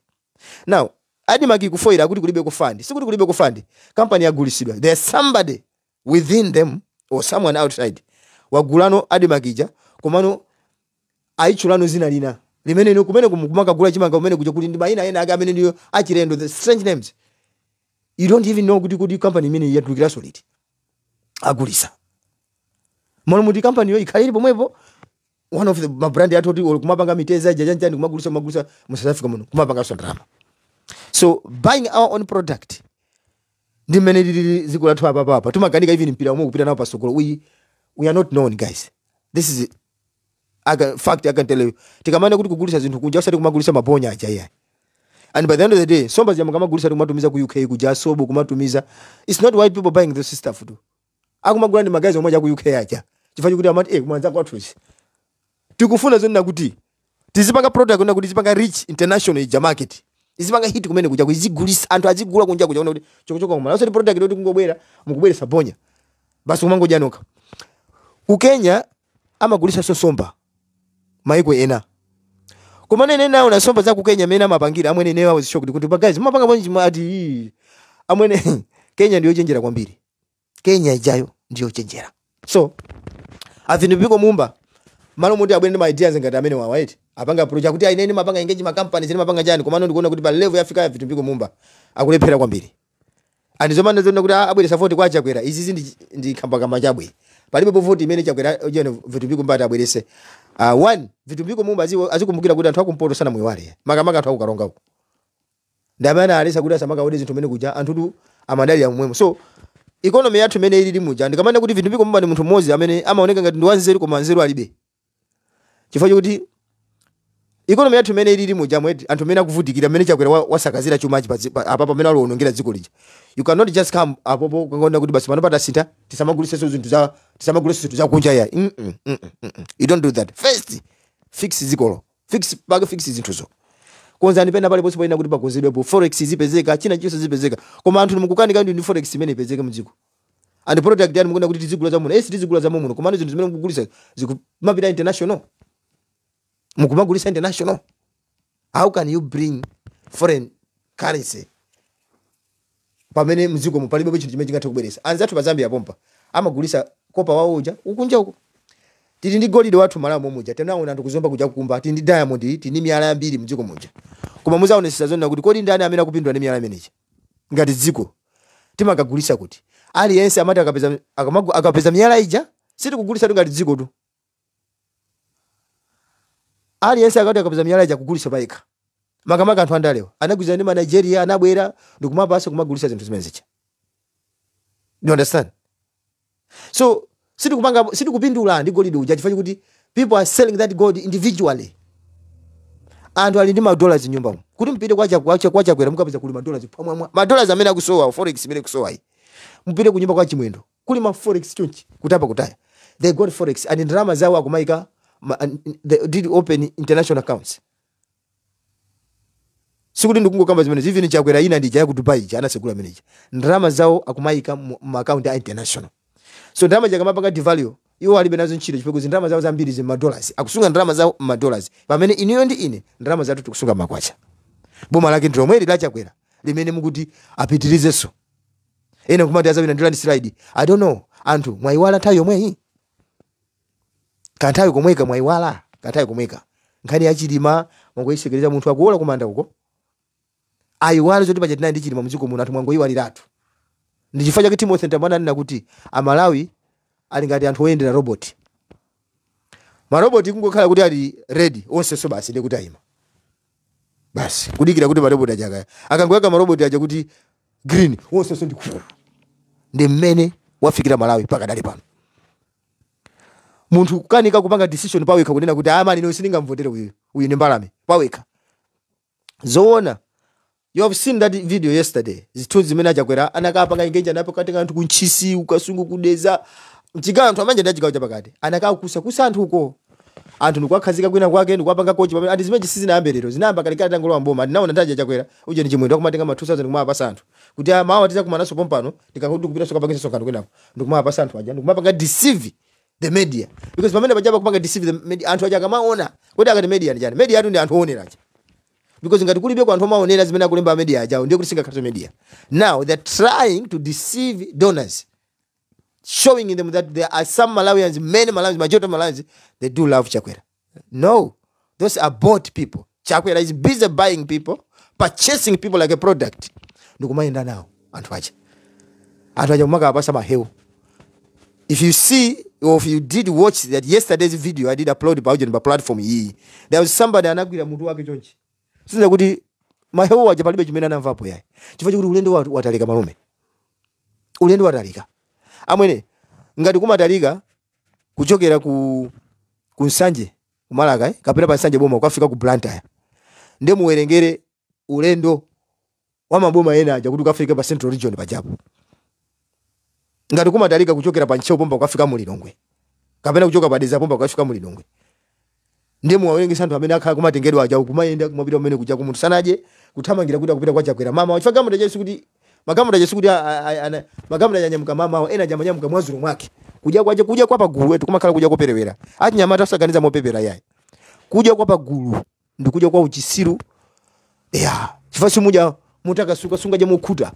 Speaker 1: Now ADMARC ikufoira kuti kulibe ku fund. Sikuti kulibe ku fund, company yagulisidwa. There's somebody within them or someone outside wagulano ADMARC ija, komano ayitchulano zina lina limene ino kumene kumakagula chimanga kumene kuja kuti ndi mayina ena ake amene ndiyo achilendo, the strange names you don't even know kuti company imene yatulukiranso liti agulisa. Mono muti company yo ikhale ili pomwepo, one of the mabrand athu oti kumapanga miteza ija chanchani, kumagulisa mu South Africa muno, kumapanga ndalama. So buying our own product ndi mmene lili dziko lathu apa apa timakanika even mpira omwe kupita nawo pasogolo. We are not known, guys. This is fact I can tell you. Tikamana kuti kugulisa zinthu kunja, usati kumagulisa mabonya aja iyayi. And by the end of the day, somba zija mukamagulisa, kumatumiza ku UK kuja, sobo kumatumiza, it's not white people buying this stuff too. Akumagula ndi magazi omwe aja ku UK aja, chifukwa chokuti amati kumanza kwathuzi. Tikufuna zonena kuti tizipanga product kuna kuti tizipanga reach international ija market, izipanga hit kumene kuja, kuzigulisa, anthu azigula kunja kuja, kuti chokochoko kumala, usati product yoti kungobwera mukubweresa bonya basi kumangodya nokha. Ku Kenya amagulisa nsomba maiko ena, koma nene nawo na nsomba za ku Kenya amene amapangira amwene, ne was shocked kuti pa guys mumapanga bwanji? Ati "Ii." Amwene, Kenya ndiyo chenjera kwambiri, Kenya ijayo ndiyo chenjera. So a Vitumbiko Mumba, malo moti abwere ndi ma ideas ngati amene wawa eti apanga project kuti ainene mapanga engage ma companies ine mapanga chani, komano ndikuona kuti pa level yafika ya Vitumbiko Mumba akulephera kwambiri. Andizomana zona kuti abweresa voti kwa Chakwera, izizi ndi khambakamba chabwe. Palibe voti imene Chakwera jeno Vitumbiko Mumba abwerese. One, Vitumbiko Mumba azikumbukira kuti anthu akumpoto sana muiwale, makamaka anthu akukaronga uko ndi amene alesa kuti asamakaode zinthu mene kuja, anthutu amadalira momwemo. So Economy yathu imene ilili muja, ndikamane kuti Vitumbiko Mumba ndi munthu mmodzi amene amaoneka ngati ndi wanzeru, koma nzeru alibe, chifukwa chokuti economy yathu imene ilili muja mweti, anthu amene akuvutikira, amene Chakwera wasakazira chumachi apa pamene aliwonongera dziko lija. You cannot just come apopo kukangoona kuti basi, pano patasintha, tisamagulisenso zinthu za, tisamagulise zinthu zakunja ya. You don't do that. First fix dzikolo, fix pake, fix zinthuzo, konzani pena paliponse poyena kuti pakonzedwepo, forex zipezeka, china chonse zipezeka. Koma anthu mukukanika ndi forex imene ipezeke mdziko, and product yani mukuona kuti tizigula za muno, tizigula za muno, komano zinthu zimene mukugulisa zikumapita international, mukumagulisa international. How can you bring foreign currency pamene mdziko mu palibe chinthu chimene chingathe kubweresa? Anzathu pa Zambia pompa amagulisa copper wawo uja ukunja uko. Tili ndi golide wathu Malawi momuja, tinaona anthu kuzomba kuja kukumba. Tili ndi diamond, tili ndi miyala yambiri mdziko muja, koma muzaonesesa zona kuti kodi ndani amene akupindula ndi miyala imeneyi? Ngati dziko timakagulisa kuti? Aliyense amati akapeza, akapeza miyala ija, sitikugulisa tu ngati dziko tu. Aliyense akati akapeza miyala ija, kugulisa payekha. Makamaka anthu andalewa anagwirizana ndi ma Nigeria, anabwera ndikumapasa kumagulisa zinthu zimene zija. You understand? So sitikupanga, sitikupindula ndi golide uja, chifukwa kuti people are selling that gold individually. Anthu ali ndi madollars nyumbamo. Kuti mpite kwa Chakwera, mukapeza kuli madollars pamwamwa, madollars amene akusowa, forex imene kusowa iyi. Mpite kunyumba kwa Chimwendo, kuli ma forex chonchi, kutapa kutaya. They got forex and ndalama zawo akumayika they did open international accounts. Sikuti ndikungokamba zimene, even Chakwera ina ndija ya ku Dubai ija anasegula manager, ndalama zawo akumayika mu account ya international. So ndalama jakamapanga devalue, iwo alibe nazo ntchito, chifukwa ndalama zawo zambiri zi madollars, akusunga ndalama zawo madollars, pamene inuyo ndi ine ndalama zathu tikusunga makwacha. Boma lake ndi lomweli la Chakwera limene mukuti apitirizenso. Ena kumati azawina ndi landslide. I don't know, anthu mwayiwala nthawi yomweyi, kanthawi komweka mwayiwala, kanthawi komweka nkhani ya Chilima mwangoyisekereza. Munthu akuola kumanda uko, ayiwale zoti paja tinali ndi Chilima mdziko muno. Anthu mwangoyiwaliratu. Ndi chifukwa chake Timothy Mtambo ananena kuti Amalawi ali ngati anthu oyendera robot. Maroboti kungokhala kuti ali ready onsenso, basi, ndi kuti ayima basi kudikira kuti maroboti aja akaya. Akangoyaka maroboti aja kuti green, onsenso ndi ndi mmene wafikira Malawi pakadali pano. Munthu kukanika kupanga decision pawekha, kunena kuti amani ine sindingamvotere uyu, uyu ni mbalame, pawekha. Zoona? You have seen that video yesterday, zithunzi zimene achakwera anakapanga ingenja napo katenga anthu kuntchisi, ukasungu, kudeza mchigawo, anthu amanje ndi achigawo chapakati, anakakusa kusa anthu uko, anthu ndikuwakhazika kwina kwake, ndikuwapanga coach pamene ati zimene sizinayambe lero, zinayamba kalekale tangolowa mboma. Ndinaona ndaja Chakwera uje ndi Chimwendo akumatenga ma 2000 kumawapasa anthu kuti ah, mawa tizakumananso pompano, tikakuti kupita kapangisa sonkhano kwinako, ndikumawapasa anthu aja, ndikumapanga deceive the media, because pamene pajapa kupanga deceive the media, anthu aja akamaona kuti akati media ndi chani? Media atu ndi anthu oonera aja, because ngati kulibe kwa anthu amaonera zimene akulemba media ajawo, ndiye kuti singakhalenso media. Now they're trying to deceive donors, showing them that there are some Malawians, many Malawians, majority of Malawians, they do love Chakwera. No, those are bought people. Chakwera is busy buying people, purchasing people like a product. Ndikumayenda nawo anthu aja, anthu aja kumakapasa mahewu. If you see or if you did watch that yesterday's video I did upload pa pa platform iyi, there was somebody anagwira mutu wake chonchi, sinza kuti mahewu aja palibe chimene anamvapo yayi, chifukwa chakuti ulendo watalika malume, ulendo watalika amwene. Ngati kumatalika kuchokera ku Nsanje kumalaka, kapena pa Nsanje boma ukafika ku Blantyre, ndiye muwerengere ulendo wa maboma ena aja kuti ukafike pa Central Region pajapo. Ngati kumatalika kuchokera pa Ntcheu pomba ukafika mu Lilongwe, kapena kuchoka pa Dedza pomba ukafika mu Lilongwe, ndiye muwawerengesa anthu amene akhala kumatengedwa aja, kumayenda kumapita kumene kuja, kumunthu sanaje kuthamangira kuti akupita kwa Chakwera mama, chifukwa galimoto aja sikuti magalimoto aja sikuti magalimoto aja anyamuka mama, ena aja amanyamuka mwazulu mwake. Kudya kwaje, kudya kwa pagulu wetu kumakhala kudya koperewera. Achinyamata osaganiza mopepera yayi, kudya kwa pagulu ndi kudya kwa uchisiru ya, chifukwa simuja mutakasuka sungaje mukhuta.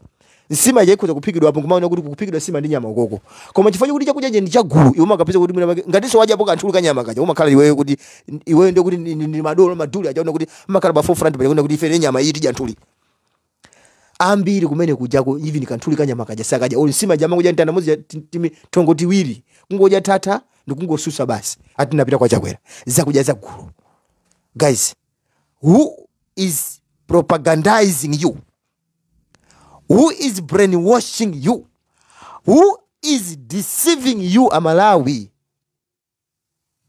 Speaker 1: Nsima ija ikhoza kuphikidwa apo, kumaona kuti kuphikidwa sima ndi nyama ukoko, koma chifukwa chakuti chakudya je ndi chagulu, iwe umakapeza kuti mwina ngatinso wadyapo kanthulu kanyama kaja, umakhala iweyo kuti iweyo ndiye kuti ndi madolo maduli ajaona kuti umakhala pa forefront paja kuti ife nyama iyi tidya nthuli ambiri kumene kujako. Even kanthuli kanyama kaja sakaja uli nsima jama kudya ntanda mozi timi tongo tiwiri, kungodya tata ndikungosusa basi, ati napita kwa Chakwera zakudya zagulu. Guys, who is propagandizing you? Who is brainwashing you? Who is deceiving you, Amalawi?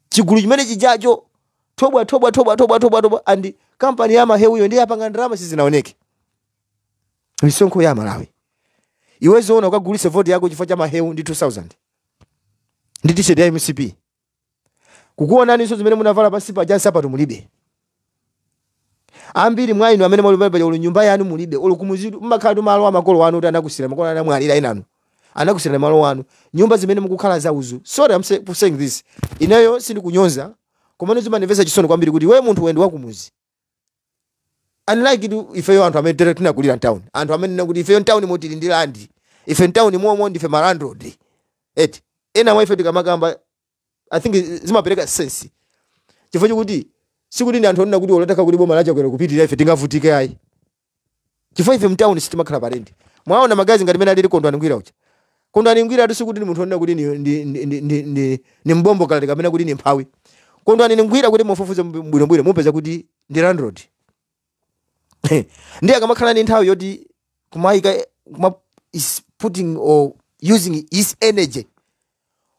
Speaker 1: Chigulu chimene chijacho, thobwa, thobwa, thobwa, thobwa, thobwa, thobwa, and kampani ya mahewuyo ndiye apanga ndalama sizinaoneke. Misonkho ya Malawi. Iwe zoona ukagulise voti yako chifukwa cha mahewu ndi 2000 ndi T-shirt ya MCP? Kukuonaninso zimene munavala pansi paja, nsapato mulibe. Ambiri mwa inu amene muli paja, uli nyumba yanu mulibe, uli kumuzidu mmakhala malo amakolo anu kuti anakusira makolo anamwalira, inanu anakusira malo anu, nyumba zimene mukukhala zauzu. Sorry, I'm for saying this. Ineyo sindikunyonza, komano zimandimvetsa chisoni kwambiri kuti we munthu wende wakumuzi, unlike itu ifeyo anthu amene tere tinakulira mtown, anthu amene nakuti ifeyo mtown motili ndi land, ife mtown momwe ndife ma landlord eti. Ena mwa ife tikamakamba, I think zimapereka sense, chifukwa chokuti sikuti ndi anthu onena kuti olotaka kuti boma lachakwera kupitirira ife tingavutike, ayi, chifukwa ife mtown sitimakhala pa rent. Mwaona magazi ngati mene alili Kondwani Ngwira uja. Kondwani Ngwira atu sikuti ndi munthu onena kuti ni mbombo kalati kapena kuti ni mphawi. Kondwani Ngwira, kuti mufufuze bwinobwino, mupeza kuti ndi landlord. Ndiye akamakhala ndi nthawi yoti kumayika kuma is putting or using his energy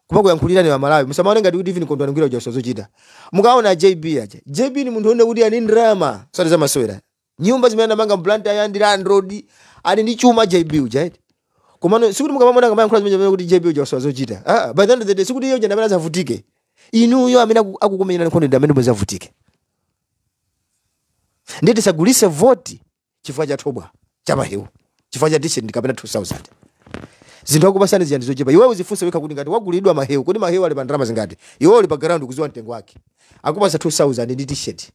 Speaker 1: kumakuyankhulira ni Amalawi, musamaone ngati kuti even Kondwani Ngwira uja usazochita. Mukaona JB aja, JB ni munthu onena kuti ani ndrama sati zamasewera. Nyumba zimene anamanga mBlantyre ndi landlord, ali ndi chuma JB uja eti. Komano sikuti mukamamona kamayankhula zimene kuti JB uja usazochita. Ah, by the end of the day, sikuti iye uja ndamene azavutike. Inuyo amene akukumenyera nkhondo ndi amene muzavutike. Ndiye tisagulise voti chifukwa cha thobwa cha mahewu, chifukwa cha T-shirt kapena 2000. Zinthu akupasani zija ndizochepa. Iwewe uzifunse wekha kuti ngati wagulidwa mahewu, kuti mahewu ali pa ndalama zingati? Iwewe uli pa ground kuziwa mtengo wake. Akupasa 2000 ndi T-shirt,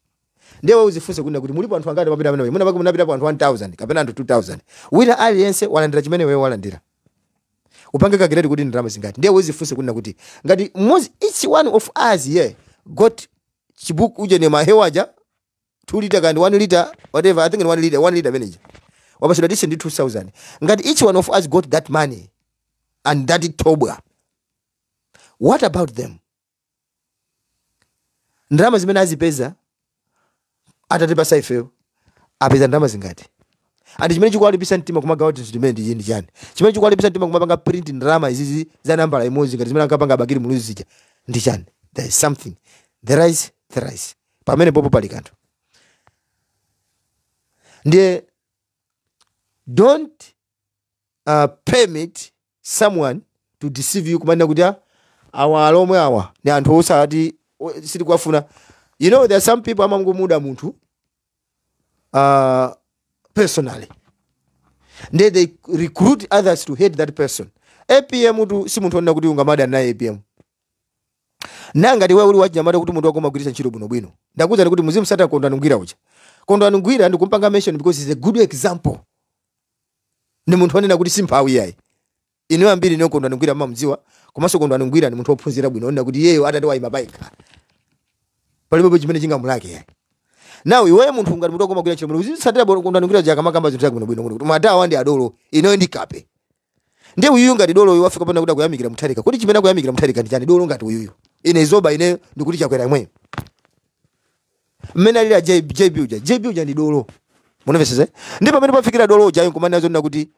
Speaker 1: ndiye wewe uzifunse kuti mulipo anthu angati mapita amene muna munapita anthu 1000 kapena anthu 2000, wina aliyense walandira chimene wewe walandira. Upange calculate kuti ndalama zingati. Ndiye uzifunse kuti ngati mmodzi, each one of us here got chibuku uje ne mahewu aja, 2 liter kandi 1 liter, whatever, I think 1 liter, 1 liter manager wapasula T-shirt ndi 2000, ngati each one of us got that money and that thobwa, what about them? Ndalama zimene azipeza atatipasa ifeyo, apeza ndalama zingati? And chimene chikuwalipisa mtima kumagawa tinthu timene ndi chani? Chimene chikuwalipisa mtima kumapanga print ndalama izizi za nambala imodzi ngati zimene ankapanga Bakili Muluzi zija ndi chani? There is something, there is pamene popo pali kanthu. Ndiye don't permit someone to deceive you kumanena kuti, "Ah, awa alomwe awa ni anthu osati sitikuwafuna." You know, there are some people amangomuda munthu personally, ndiye they recruit others to hate that person. APM tu si munthu onena kuti ungamada naye APM. Nangati wewe uli wachinyamata kuti munthu wako umagwiritsa ntchito bwinobwino, ndakuwuzani kuti muzimusata Kondwani Ngwira uja. Kondwani Ngwira ndikumpanga mention because he's a good example. Ni munthu onena kuti simphawi yayi. Ineyo ambiri ineyo Kondwani Ngwira mmamudziwa. Komanso Kondwani Ngwira ni munthu wophunzira bwino, onena kuti iyeyo atati wayima payekha palibepo chimene chingamulake yayi. Now iweyo munthu, ngati munthu wako umagwira ntchito bwino, uzitsatira bwino Kondwani Ngwira uja akamakamba zinthu zake bwinobwino kuti madawa ndi adolo, ineyo ndi kape. Ndiye uyuyu ngati dolo uyu wafika pano kuti akuyamikira Mutharika, kuti chimene akuyamikira Mutharika ndi chani? Dolo ngati uyuyu, ine zoba ine ndikuti Chakwera imweyo mmene alili JB uja. JB uja ndi dolo, munamvesese? Ndi pamene pafikira dolo uja nkumanena zonena kuti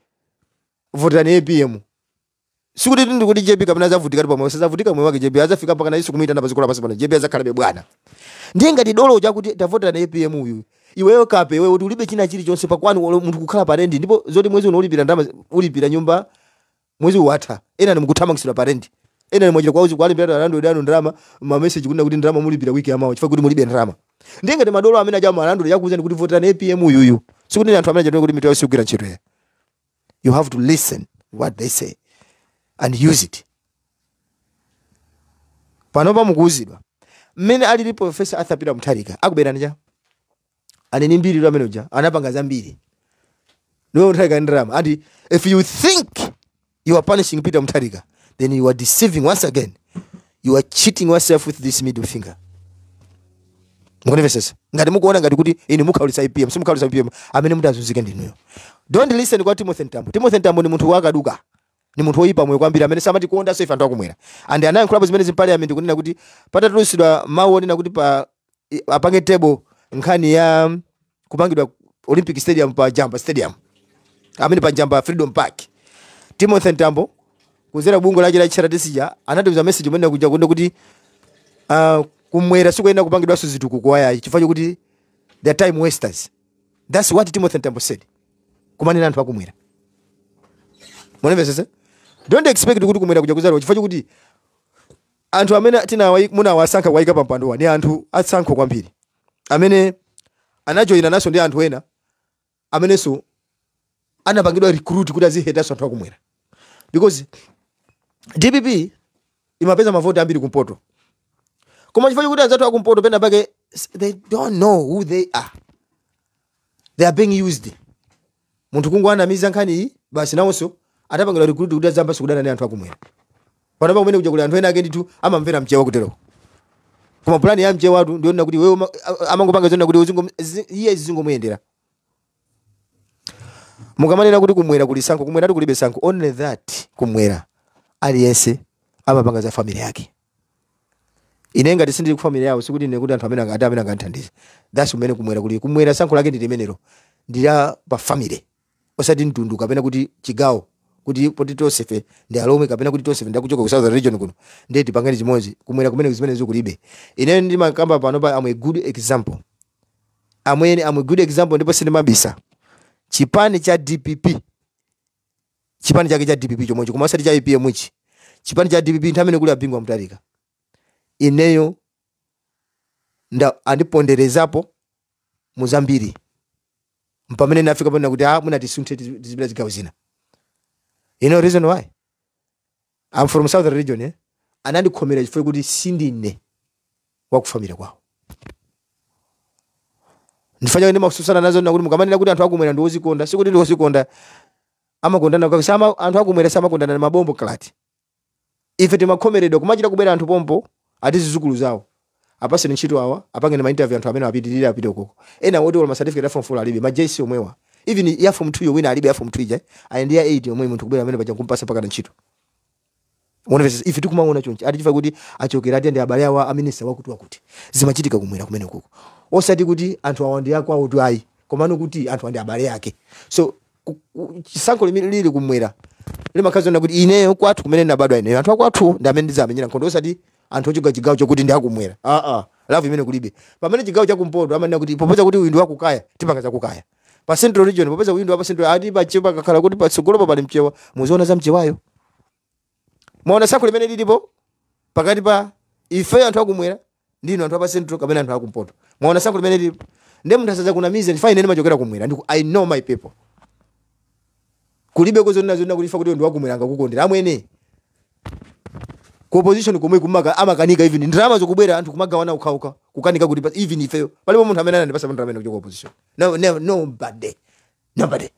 Speaker 1: voterani APM. Sikuti ndikuti JB kapena azavutika pamwe, sazavutika moyo wake. JB azafika mpaka na Yesu kumuyitana paziko lapansi pano, JB azakhalabe bwana. Ndiye ngati dolo uja kuti tavoterani APM uyu, iweyo kape, iweyo kuti ulibe china chilichonse pakwanu, munthu kukhala pa rent, ndipo zoti mwezi uno ulipira ndalama, ulipira nyumba mwezi watha, ena ni mukuthamangitsidwa pa rent, ena ni mwachita kwauzi kwalipira landlord anu ndalama, ma message kunena kuti ndalama mulipira wiki yamawa chifukwa kuti mulibe ndalama. Ndiye ngati madolo amene aja malandlord yakuwuzani kuti voterani APM uyuyu, sikuti anthu amene achatoe kuti mitu yawo sikugwira ntchito ya. You have to listen what they say and use it. Panopa mukuwuzidwa mmene alili Professor Arthur Peter Mutharika akuberani cha ali mbiri amene uja anapanga zambiri niwe Mutharika ndalama. And if you think you are punishing Peter Mutharika, then you are deceiving once again. You are cheating yourself with this middle finger. Mukunimvesesa? Ngati mukuona ngati kuti inu mukhaulitsa APM, simukhaulitsa APM. Amene mutazunzike ndinuyo. Don't listen kwa Timothy Ntambo. Timothy Ntambo ni munthu wakaduka, ni munthu woyipa moyo kwambiri amene samati kuonda so ife anthu akumwera. And anayankhulapo zimene zimparliament kunena kuti patatulutsidwa mawu onena kuti pa apange table nkhani ya kupangidwa Olympic Stadium pa Jamba Stadium, amene pa Jamba Freedom Park, Timothy Ntambo Kuzera bungwe lake la HRDC anatumiza message umene kuja kunde kuti kumwera sikuyenda kupangidwanso zitukuko ayayi, chifukwa chokuti they are time wasters. That's what Timothy Mtambo said, kumanena anthu akumwera. Munemvesese? Don't expect kuti kumwera kuja kuzalwa, chifukwa chokuti anthu amene munawasankha kuwayika pa mpandowa ni anthu atsankho kwambiri, amene anajoyina naso ndi anthu ena amenenso anapangidwa recruit kuti azihetanso anthu akumwera, because DPP imapeza mavoti ambiri kumpoto. Koma chifukwa chokuti anzathu akumpoto pena pake they don't know who they are, they are being used. Munthu kungoanamiza nkhani iyi basi, nawonso atapangidwa recruit kuti azambanso kudana ndi anthu akumwera. Panopa kumene kuja kuli anthu ena ake ndithu amamvera Mchewa kuteroko, koma plan ya Mchewa atu ndiona kuti wewe amangopanga zona kuti iye zingomuyendera. Mukamanena kuti kumwera kuli sankho, kumwera kulibe sankho. Only that kumwera aliyense amapanga za family yake. Ine ngati sindili ku family yawo, sikuti ine kuti anthu amene ati amene angandithandize. That's kumene kumwera kuli. Kumwera sankho lake ndi limenelo, ndi la pa family, osati mtundu kapena kuti chigawo, kuti poti tonsefe ndi Alomwe kapena kuti tonsefe ndakuchoka ku Southern Region kuno ndiye tipangane chimodzi. Kumwera kumene zimenezo kulibe. Ine ndimakamba pano pa, I'm a good example amwene, I'm a good example, ndipo sindimabisa. Chipani cha DPP, chipani chake cha DPP chomwecho, koma osati cha APM ichi, chipani cha DPP, nthawi imene kuli a Bingu Mutharika, ineyo nda andiponderezapo muzambiri mpamene nafika pano kuti ah, munatisunthe tizipita zigawo zina. You know reason why? I'm from Southern Region, eh? Anandikhomera chifukwa kuti sindine wakufamira kwawo. Ndifanya ndimakususana nazo nakuti mukamanena kuti anthu akumwera ndi ozikonda, sikuti ndi ozikonda, amakondana kwa sama. Anthu akumwera samakondana na mabombo klati. Ife timakhomeredwa kumachita kubwera anthu pompo ati zizukulu zawo apaseni ntchito awa, apange ma interview anthu amene apitirire apite ukoko. Ena woti wala ma certificate ya form 4 alibe, ma JC omwewa, even ya form 2 yomwe alibe, ya form 2 ija ali ndi ya 8 yomwe. Munthu kubwera amene paja kumpasa pakana ntchito. Muonesa ife tikumaona chonchi, ati chifukwa kuti achokera ati ndi abale awa a minister wakuti wakuti. Zimachitika kumwera kumene kuko, osati kuti anthu awa ndi akwawo tu ayi, komano kuti anthu andi abale ake. So chisankho limene lili kumwera limakhala kuti ineyo kwathu kumene ndabadwa ineyo, anthu akwathu ndi amene ndizamenyera nkhondo, osati anthu ochoka chigawo chokuti ndi akumwera. Aa, love imene kulibe. Pamene chigawo chakumpoto amanena kuti popeza kuti uyu ndi wakukaya, tipanga zakukaya. Pa Central Region, popeza uyu ndi wa pa Central, ati pachewa pakakhala kuti patsogolopo pali Mchewa, muziona za Mchewayo. Mwaona sankho limene lilipo pakati pa ife anthu akumwera ndinu anthu apa Central kapena anthu akumpoto? Mwaona sankho limene lilipo? Ndiye munthu asadza kunamiza. Ndifa ine ndimachokera kumwera, ndiku I know my people. Kulibe kozonena zonena kuti ifa kuti ndi wakumwera angakukondera. Amwene, ku opposition komwe kumaka amakanika, even ndalama zokubwera anthu kumagawana ukhauka, kukanika kuti even ifeyo palipo munthu amene anandipasa ndalama amene kuchoka opposition. No, no, nobody, nobody,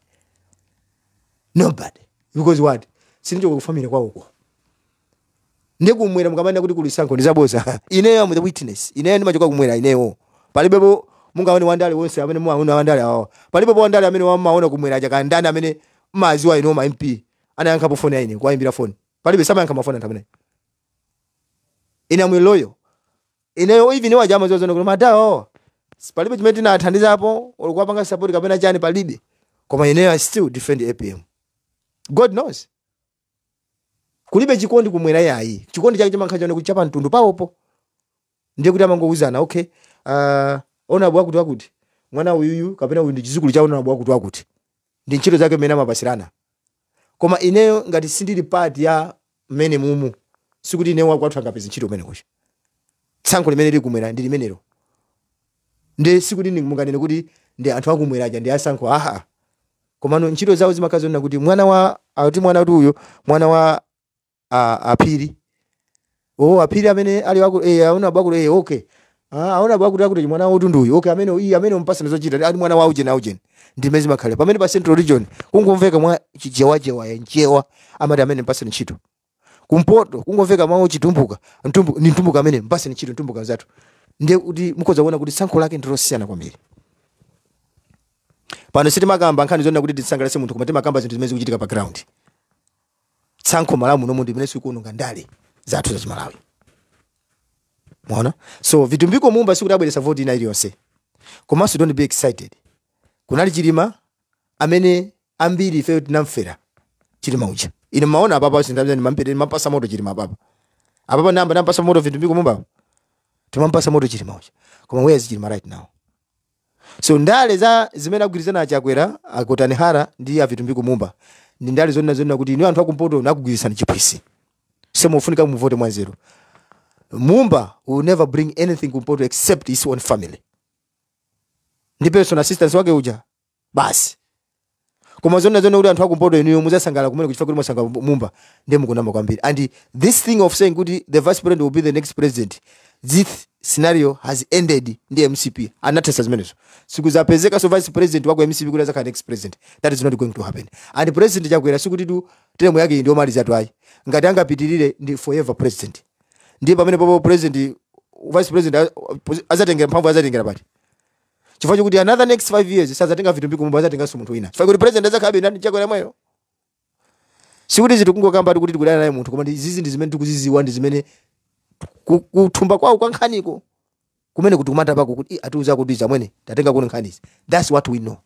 Speaker 1: nobody. Because what? Sindichoka kufamily kwawoko. Ndiye kumwera mukamanena kuti kuli sankho ndizaboza. Ineyo am the witness. Ineyo ndimachoka kumwera. Ineyo palibepo mungaone wandale wonse amene muwaona wandale awawa, palibepo wandale amene wamaona kumwera aja ndani amene maziwa ino ma MP anayankhapo foni ya ine kuwayimbira foni? Palibe, samayankha mafoni anthu amene. Ine am loyal. Ineyo even waja amaziwa zona kuti madawo palibe chimene tinathandizapo or kuwapanga support kapena chani, palibe. Koma ineyo I still defend APM. God knows kulibe chikondi kumwera yayi. Chikondi chake chimankha chone kuti chapa mtundu pawopo, ndiye kuti amangowuzana, okay, honourable wakuti wakuti, mwana uyuyu kapena uyu ndi chizukulu cha honourable wakuti wakuti, ndi ntchito zake mmene amapasirana. Koma ineyo ngati sindili part ya mmene mumu, sikuti ineyo wakwathu angapeze ntchito kumene kucha. Tsankho limene lili kumwera ndi limenelo. Ndi sikuti munganene kuti ndi anthu akumwera aja ndi asankho, aha. Komano ntchito zawo zimakhala zonena kuti mwana wa akuti, mwana kuti uyo mwana wa Aphiri, oh, Aphiri amene ali wako, eh, aona bwakuti, eh, okay, ah, aona bwakuti akuti mwana wa utundu uyu, okay, amene iye amene umpasa zochita ali mwana wa ujeni aujeni. Ndimene zimakhala. Pamene pa Central Region kungomveka mwa chichewachewa ya Mchewa, amati amene mpasa ntchito. Kumpoto kungomveka mwa Chitumbuka, mtumbu ni Mtumbuka, amene mpasa ntchito Mtumbuka zathu. Ndiye kuti mukhoza kuona kuti sankho lake ndilosiyana kwambiri. Pano sitimakamba nkhani zonena kuti tisangalatse munthu, koma timakamba zinthu zimene zikuchitika pa ground. Tsankho Malawi munomu ndi imene sikuononga ndale zathu za Chimalawi, mwaona? So Vitumbiko Mumba sikuti abweretsa voti ina iliyonse. Komanso don't be excited. Kunali Chilima amene ambiri ifeyo tinamfera Chilima uja. Ine maona apapa sindamzani mampere mampasa moto Chilima apapa. Apapa namba nampasa moto Vitumbiko Mumba. Timampasa moto Chilima uja. Koma where is Chilima right now? So ndale za zimene akugwirizana aChakwera, aGotani Hara ndi aVitumbiko Mumba ndi ndale zonena zonena kuti inu anthu akumpoto nakugwirizana chiphwisi, so mufunika muvote mwanzeru. Mumba will never bring anything kumpoto except his own family ndi personal assistance wake uja basi. Koma zonena zonena kuti anthu akumpoto inuyo muzasangala kumene kuchifukwa kuti mwasanga Mumba, ndiye mukunama kwambiri. And this thing of saying kuti the vice president will be the next president, this scenario has ended ndi MCP. Anathesa zimenezo. Sikuzapezeka so vice president wako MCP kuti azakhala next president. That is not going to happen. And President Chakwera sikuti tu term yake ndio maliza tu ayi. Ngati angapitirire ndi forever president. Ndiye pamene popo president, vice president azatengera mphamvu, azatengera pati? Chifukwa chokuti another next 5 years sazatenga Vitumbiko Mumba, azatenganso munthu wina, chifukwa kuti president azakhabe ndani? Chakwera mweyo. Sikuti zitikungokamba kuti tikudana naye munthu, koma izizi ndi zimene tikuziziwa, ndi zimene kuthumba kwawo kwa nkhaniko kumene kuti kumata pako kuti atiuza kuti zamwene tatenga kuno nkhanizi. That's what we know.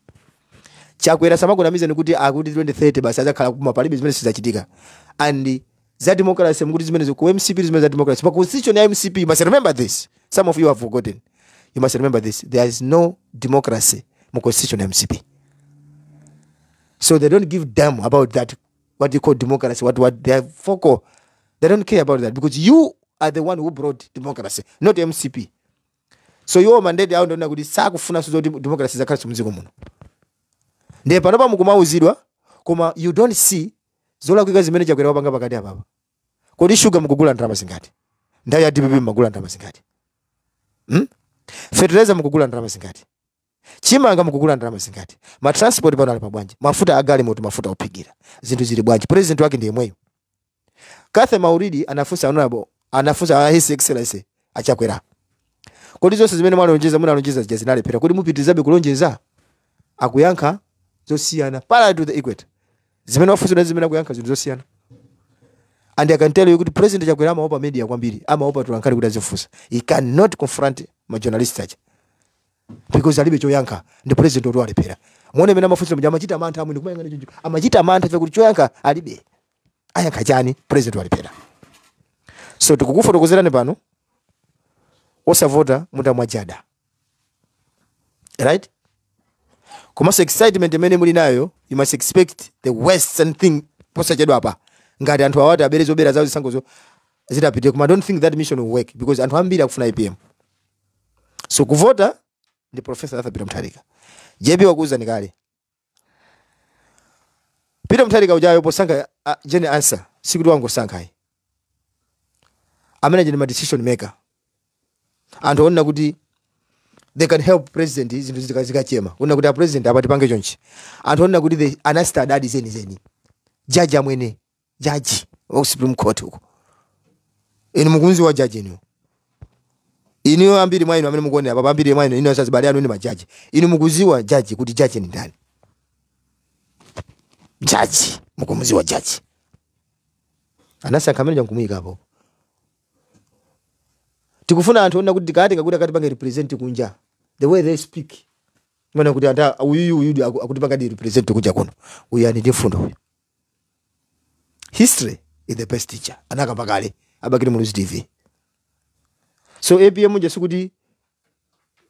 Speaker 1: Chakwera samakunamizeni kuti akuti 2030 basi azakhala kuma, palibe zimene sizachitika. And za democracy mukuti zimene ku MCP, zimene za democracy pa constitution ya MCP, you must remember this, some of you have forgotten, you must remember this: there is no democracy mu constitution ya MCP. So they don't give damn about that, what you call democracy, what they are focal. They don't care about that because you are the one who brought democracy, not MCP. So iwo mandate awo ndiona kuti sakufuna zoti democracy zakhalenso mdziko muno. Ndiye panopa mukumauzidwa, koma you don't see zolakwika zimene Chakwera wapanga pakati apapa. Kodi shuga mukugula ndalama zingati? Nthawi ya DPP mukugula ndalama zingati? Fertilizer mukugula ndalama zingati? Chimanga mukugula ndalama zingati? Ma transport pano ali pabwanji? Mafuta agalimoto, mafuta ophikira, zinthu zili bwanji? President wake ndiye yemweyo. Kathe Maulidi anafunsa honorable, anafunsa His Excellency aChakwera, kodi zonse zimene mwalonjeza, munalonjeza zija zinalephera, kodi mupitirizabe kulonjeza? Akuyankha zosiyana, parallel to the equator. Zimene wafunsidwa, zimene akuyankha, zinthu zosiyana. And I can tell you kuti President Chakwera amaopa media kwambiri, amaopa tolankhani kuti azifunsa. He cannot confront ma journalist aja because alibe choyankha. Ndi president oti walephera. Muone mene amafunsa muja, amachita mantha amwene, kumayang'ana choncho, amachita mantha chifukwa kuti choyankha alibe. Ayankha chani? President walephera. So tikukufotokozerani pano, osavota mutamwajada, right? Komanso excitement imene muli nayo, you must expect the worst thing posachedwa apa, ngati anthu awati abere zobera zawo, zisankhozo zitapite. Koma I don't think that mission will work because anthu ambiri akufuna APM. So kuvota ndi Professor Arthur Peter Mutharika. JB wakuwuzani kale, Peter Mutharika ujayo posankha Jane Ansah, sikuti wangosankha ayi. Amene ndi ma decision maker, anthu onena kuti they can help president zinthu zikachema, kunena kuti a president apa tipange chonchi. Anthu onena kuti they anastadadi zeni zeni. Jaji amwene, jaji wa Supreme Court uko, inu mukunziwa jaji inu. Inu ambiri mwa inu amene mukuonera papa, ambiri mwa inu, inu asazibale anu ndi majaji. Inu mukuziwa jaji, kuti jaji ni ndani? Jaji mukumuziwa? Jaji anasankha amene jankumuyikapo. Tikufuna anthu ona kuti tikati ngakuti akatipange represent kunja, the way they speak, mana kuti anta uyuyu uyuyu akutipanga di represent kunja kuno, uyu ani ndi mfundo uyu. History is the best teacher, anakamba kale aBakili Muluzi TV. So APM nje sikuti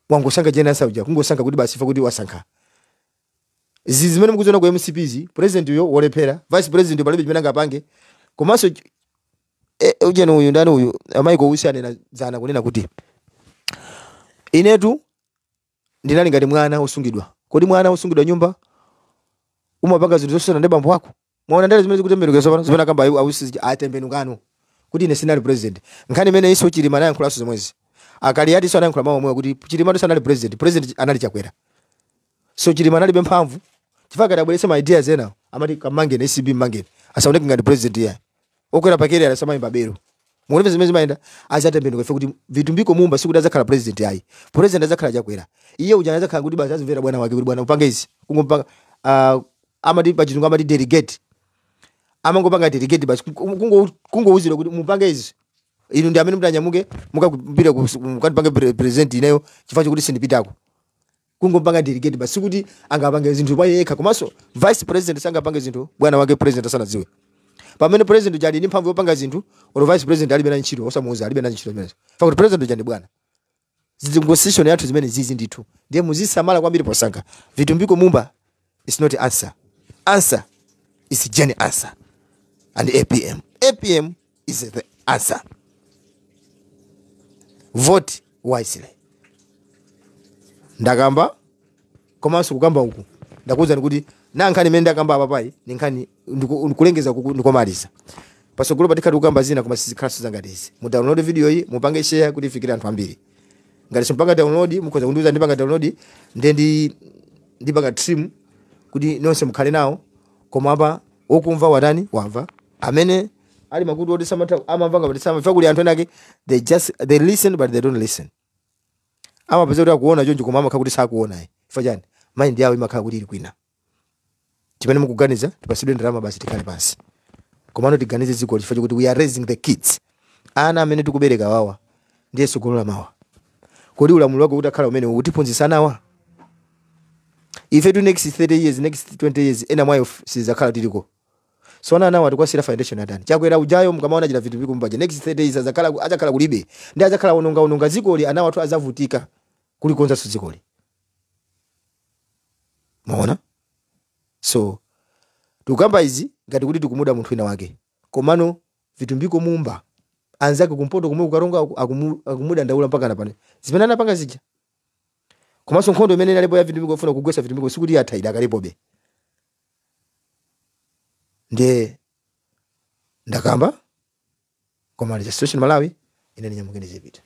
Speaker 1: wangosankha Jane Ansah uja, kungosankha kuti basi fa kuti wasankha. Izi zimene mukuziona ku MCP zi, president uyo wolephera, vice president palibe chimene angapange. Komanso ujeni uyu ndani uyu, Michael Usi, anena zana kunena kuti inetu ndinali ngati mwana osungidwa. Kodi mwana osungidwa nyumba umapanga zinthu zosiyana ndi bambo wako? Mwaona ndale zimene zikutembenuka tsopano, zimene akamba aUsi atembenukano kuti ine sinali president. Nkhani imene iso Chilima anayankhulanso zomwezi. AKaliati so anayankhula mawu omwewa kuti Chilima sanali president, president anali Chakwera. So Chilima analibe mphamvu chifukwa kati abweretse ma ideas ena amati kamangeni, ACB mmangeni, asaoneke ngati president. Iyayi, okwera pakere alasamayimba bero. Muone zimene zimayenda, azatembenuka ife kuti Vitumbiko Mumba sikuti azakhala president ayi, president azakhala Chakwera. Iye uja azakhala kuti basi azimvera bwana wake, kuti bwana upange izi, kungompanga amati pachizungu amati delegate, amangopanga delegate basi, kungouzidwa kuti mupange izi, inu ndi amene mutanyamuke mukapita mukandipange president ineyo chifukwa chokuti sindipitako. Kungompanga delegate basi, sikuti angapange zinthu pa yekha. Komanso vice president sangapange zinthu bwana wake president asanadziwe. Pamene president uja ali ndi mphamvu yopanga zinthu, olo vice president alibe na ntchito, osamuuza, alibe na ntchito zimenezo. Fakuti president uja ndi bwana. Zizi constitution yathu zimene zizi ndithu. Ndiye muzisamala kwambiri posankha. Vitumbiko Mumba is not answer. Answer is Jane Ansah and APM. APM is the answer. Vote wisely. Ndakamba komanso kukamba uku ndakuwuzani kuti na nkhani imene ndakamba apa payi ni nkhani ndikulengeza kuku ndikomaliza. Pasogolo patikhati kukamba zina, koma sizikhalanso zangati izi. Mu download video iyi, mupange share kuti ifikire anthu ambiri. Ngati simpanga download, mukhoza kundiuza, ndipanga download, ndiye ndipanga trim kuti nonse mukhale nawo. Koma apa wokumva watani? Wamva. Amene ali makutu oti samatha amamva ngati samamva, kuli anthu ena ake they just they listen but they don't listen. Amapeza kuti akuona choncho, koma amakhala kuti sakuona. Chifukwa chani? Mind yawo imakhala kuti ili kwina. Chimene mukuganiza, tipasidwe ndalama basi, tikhale pansi. Komano tiganize dziko, chifukwa chokuti we are raising the kids. Ana amene tikubereka wawa ndiye tsogolo la mawa. Kodi ulamuliro wake kuti akhala umene utiphunzitsa anawa ife tu next 30 years, next 20 years, ena mwayo sizakhala tiliko. So ana anawa tikwasira foundation atani? Chakwera ujayo mukamaona chita vitu vikumbaja, next 30 years azakhala azakhala kulibe, ndi azakhala ononga ononga dzikoli. Ana wathu azavutika kulikonzanso dzikoli. Maona? So tikukamba izi ngati kuti tikumuda munthu wina wake, komano Vitumbiko Mumba anzake kumpoto kumwe kukaronga akumudandaula mpaka napano zimene anapanga zija. Komanso nkhondo imene inalipo ya Vitumbiko, kufuna kugwetsa Vitumbiko, sikuti yatha, idakalipobe. Ndiye ndakamba, koma situation Malawi ine ndinyamukeni zipita.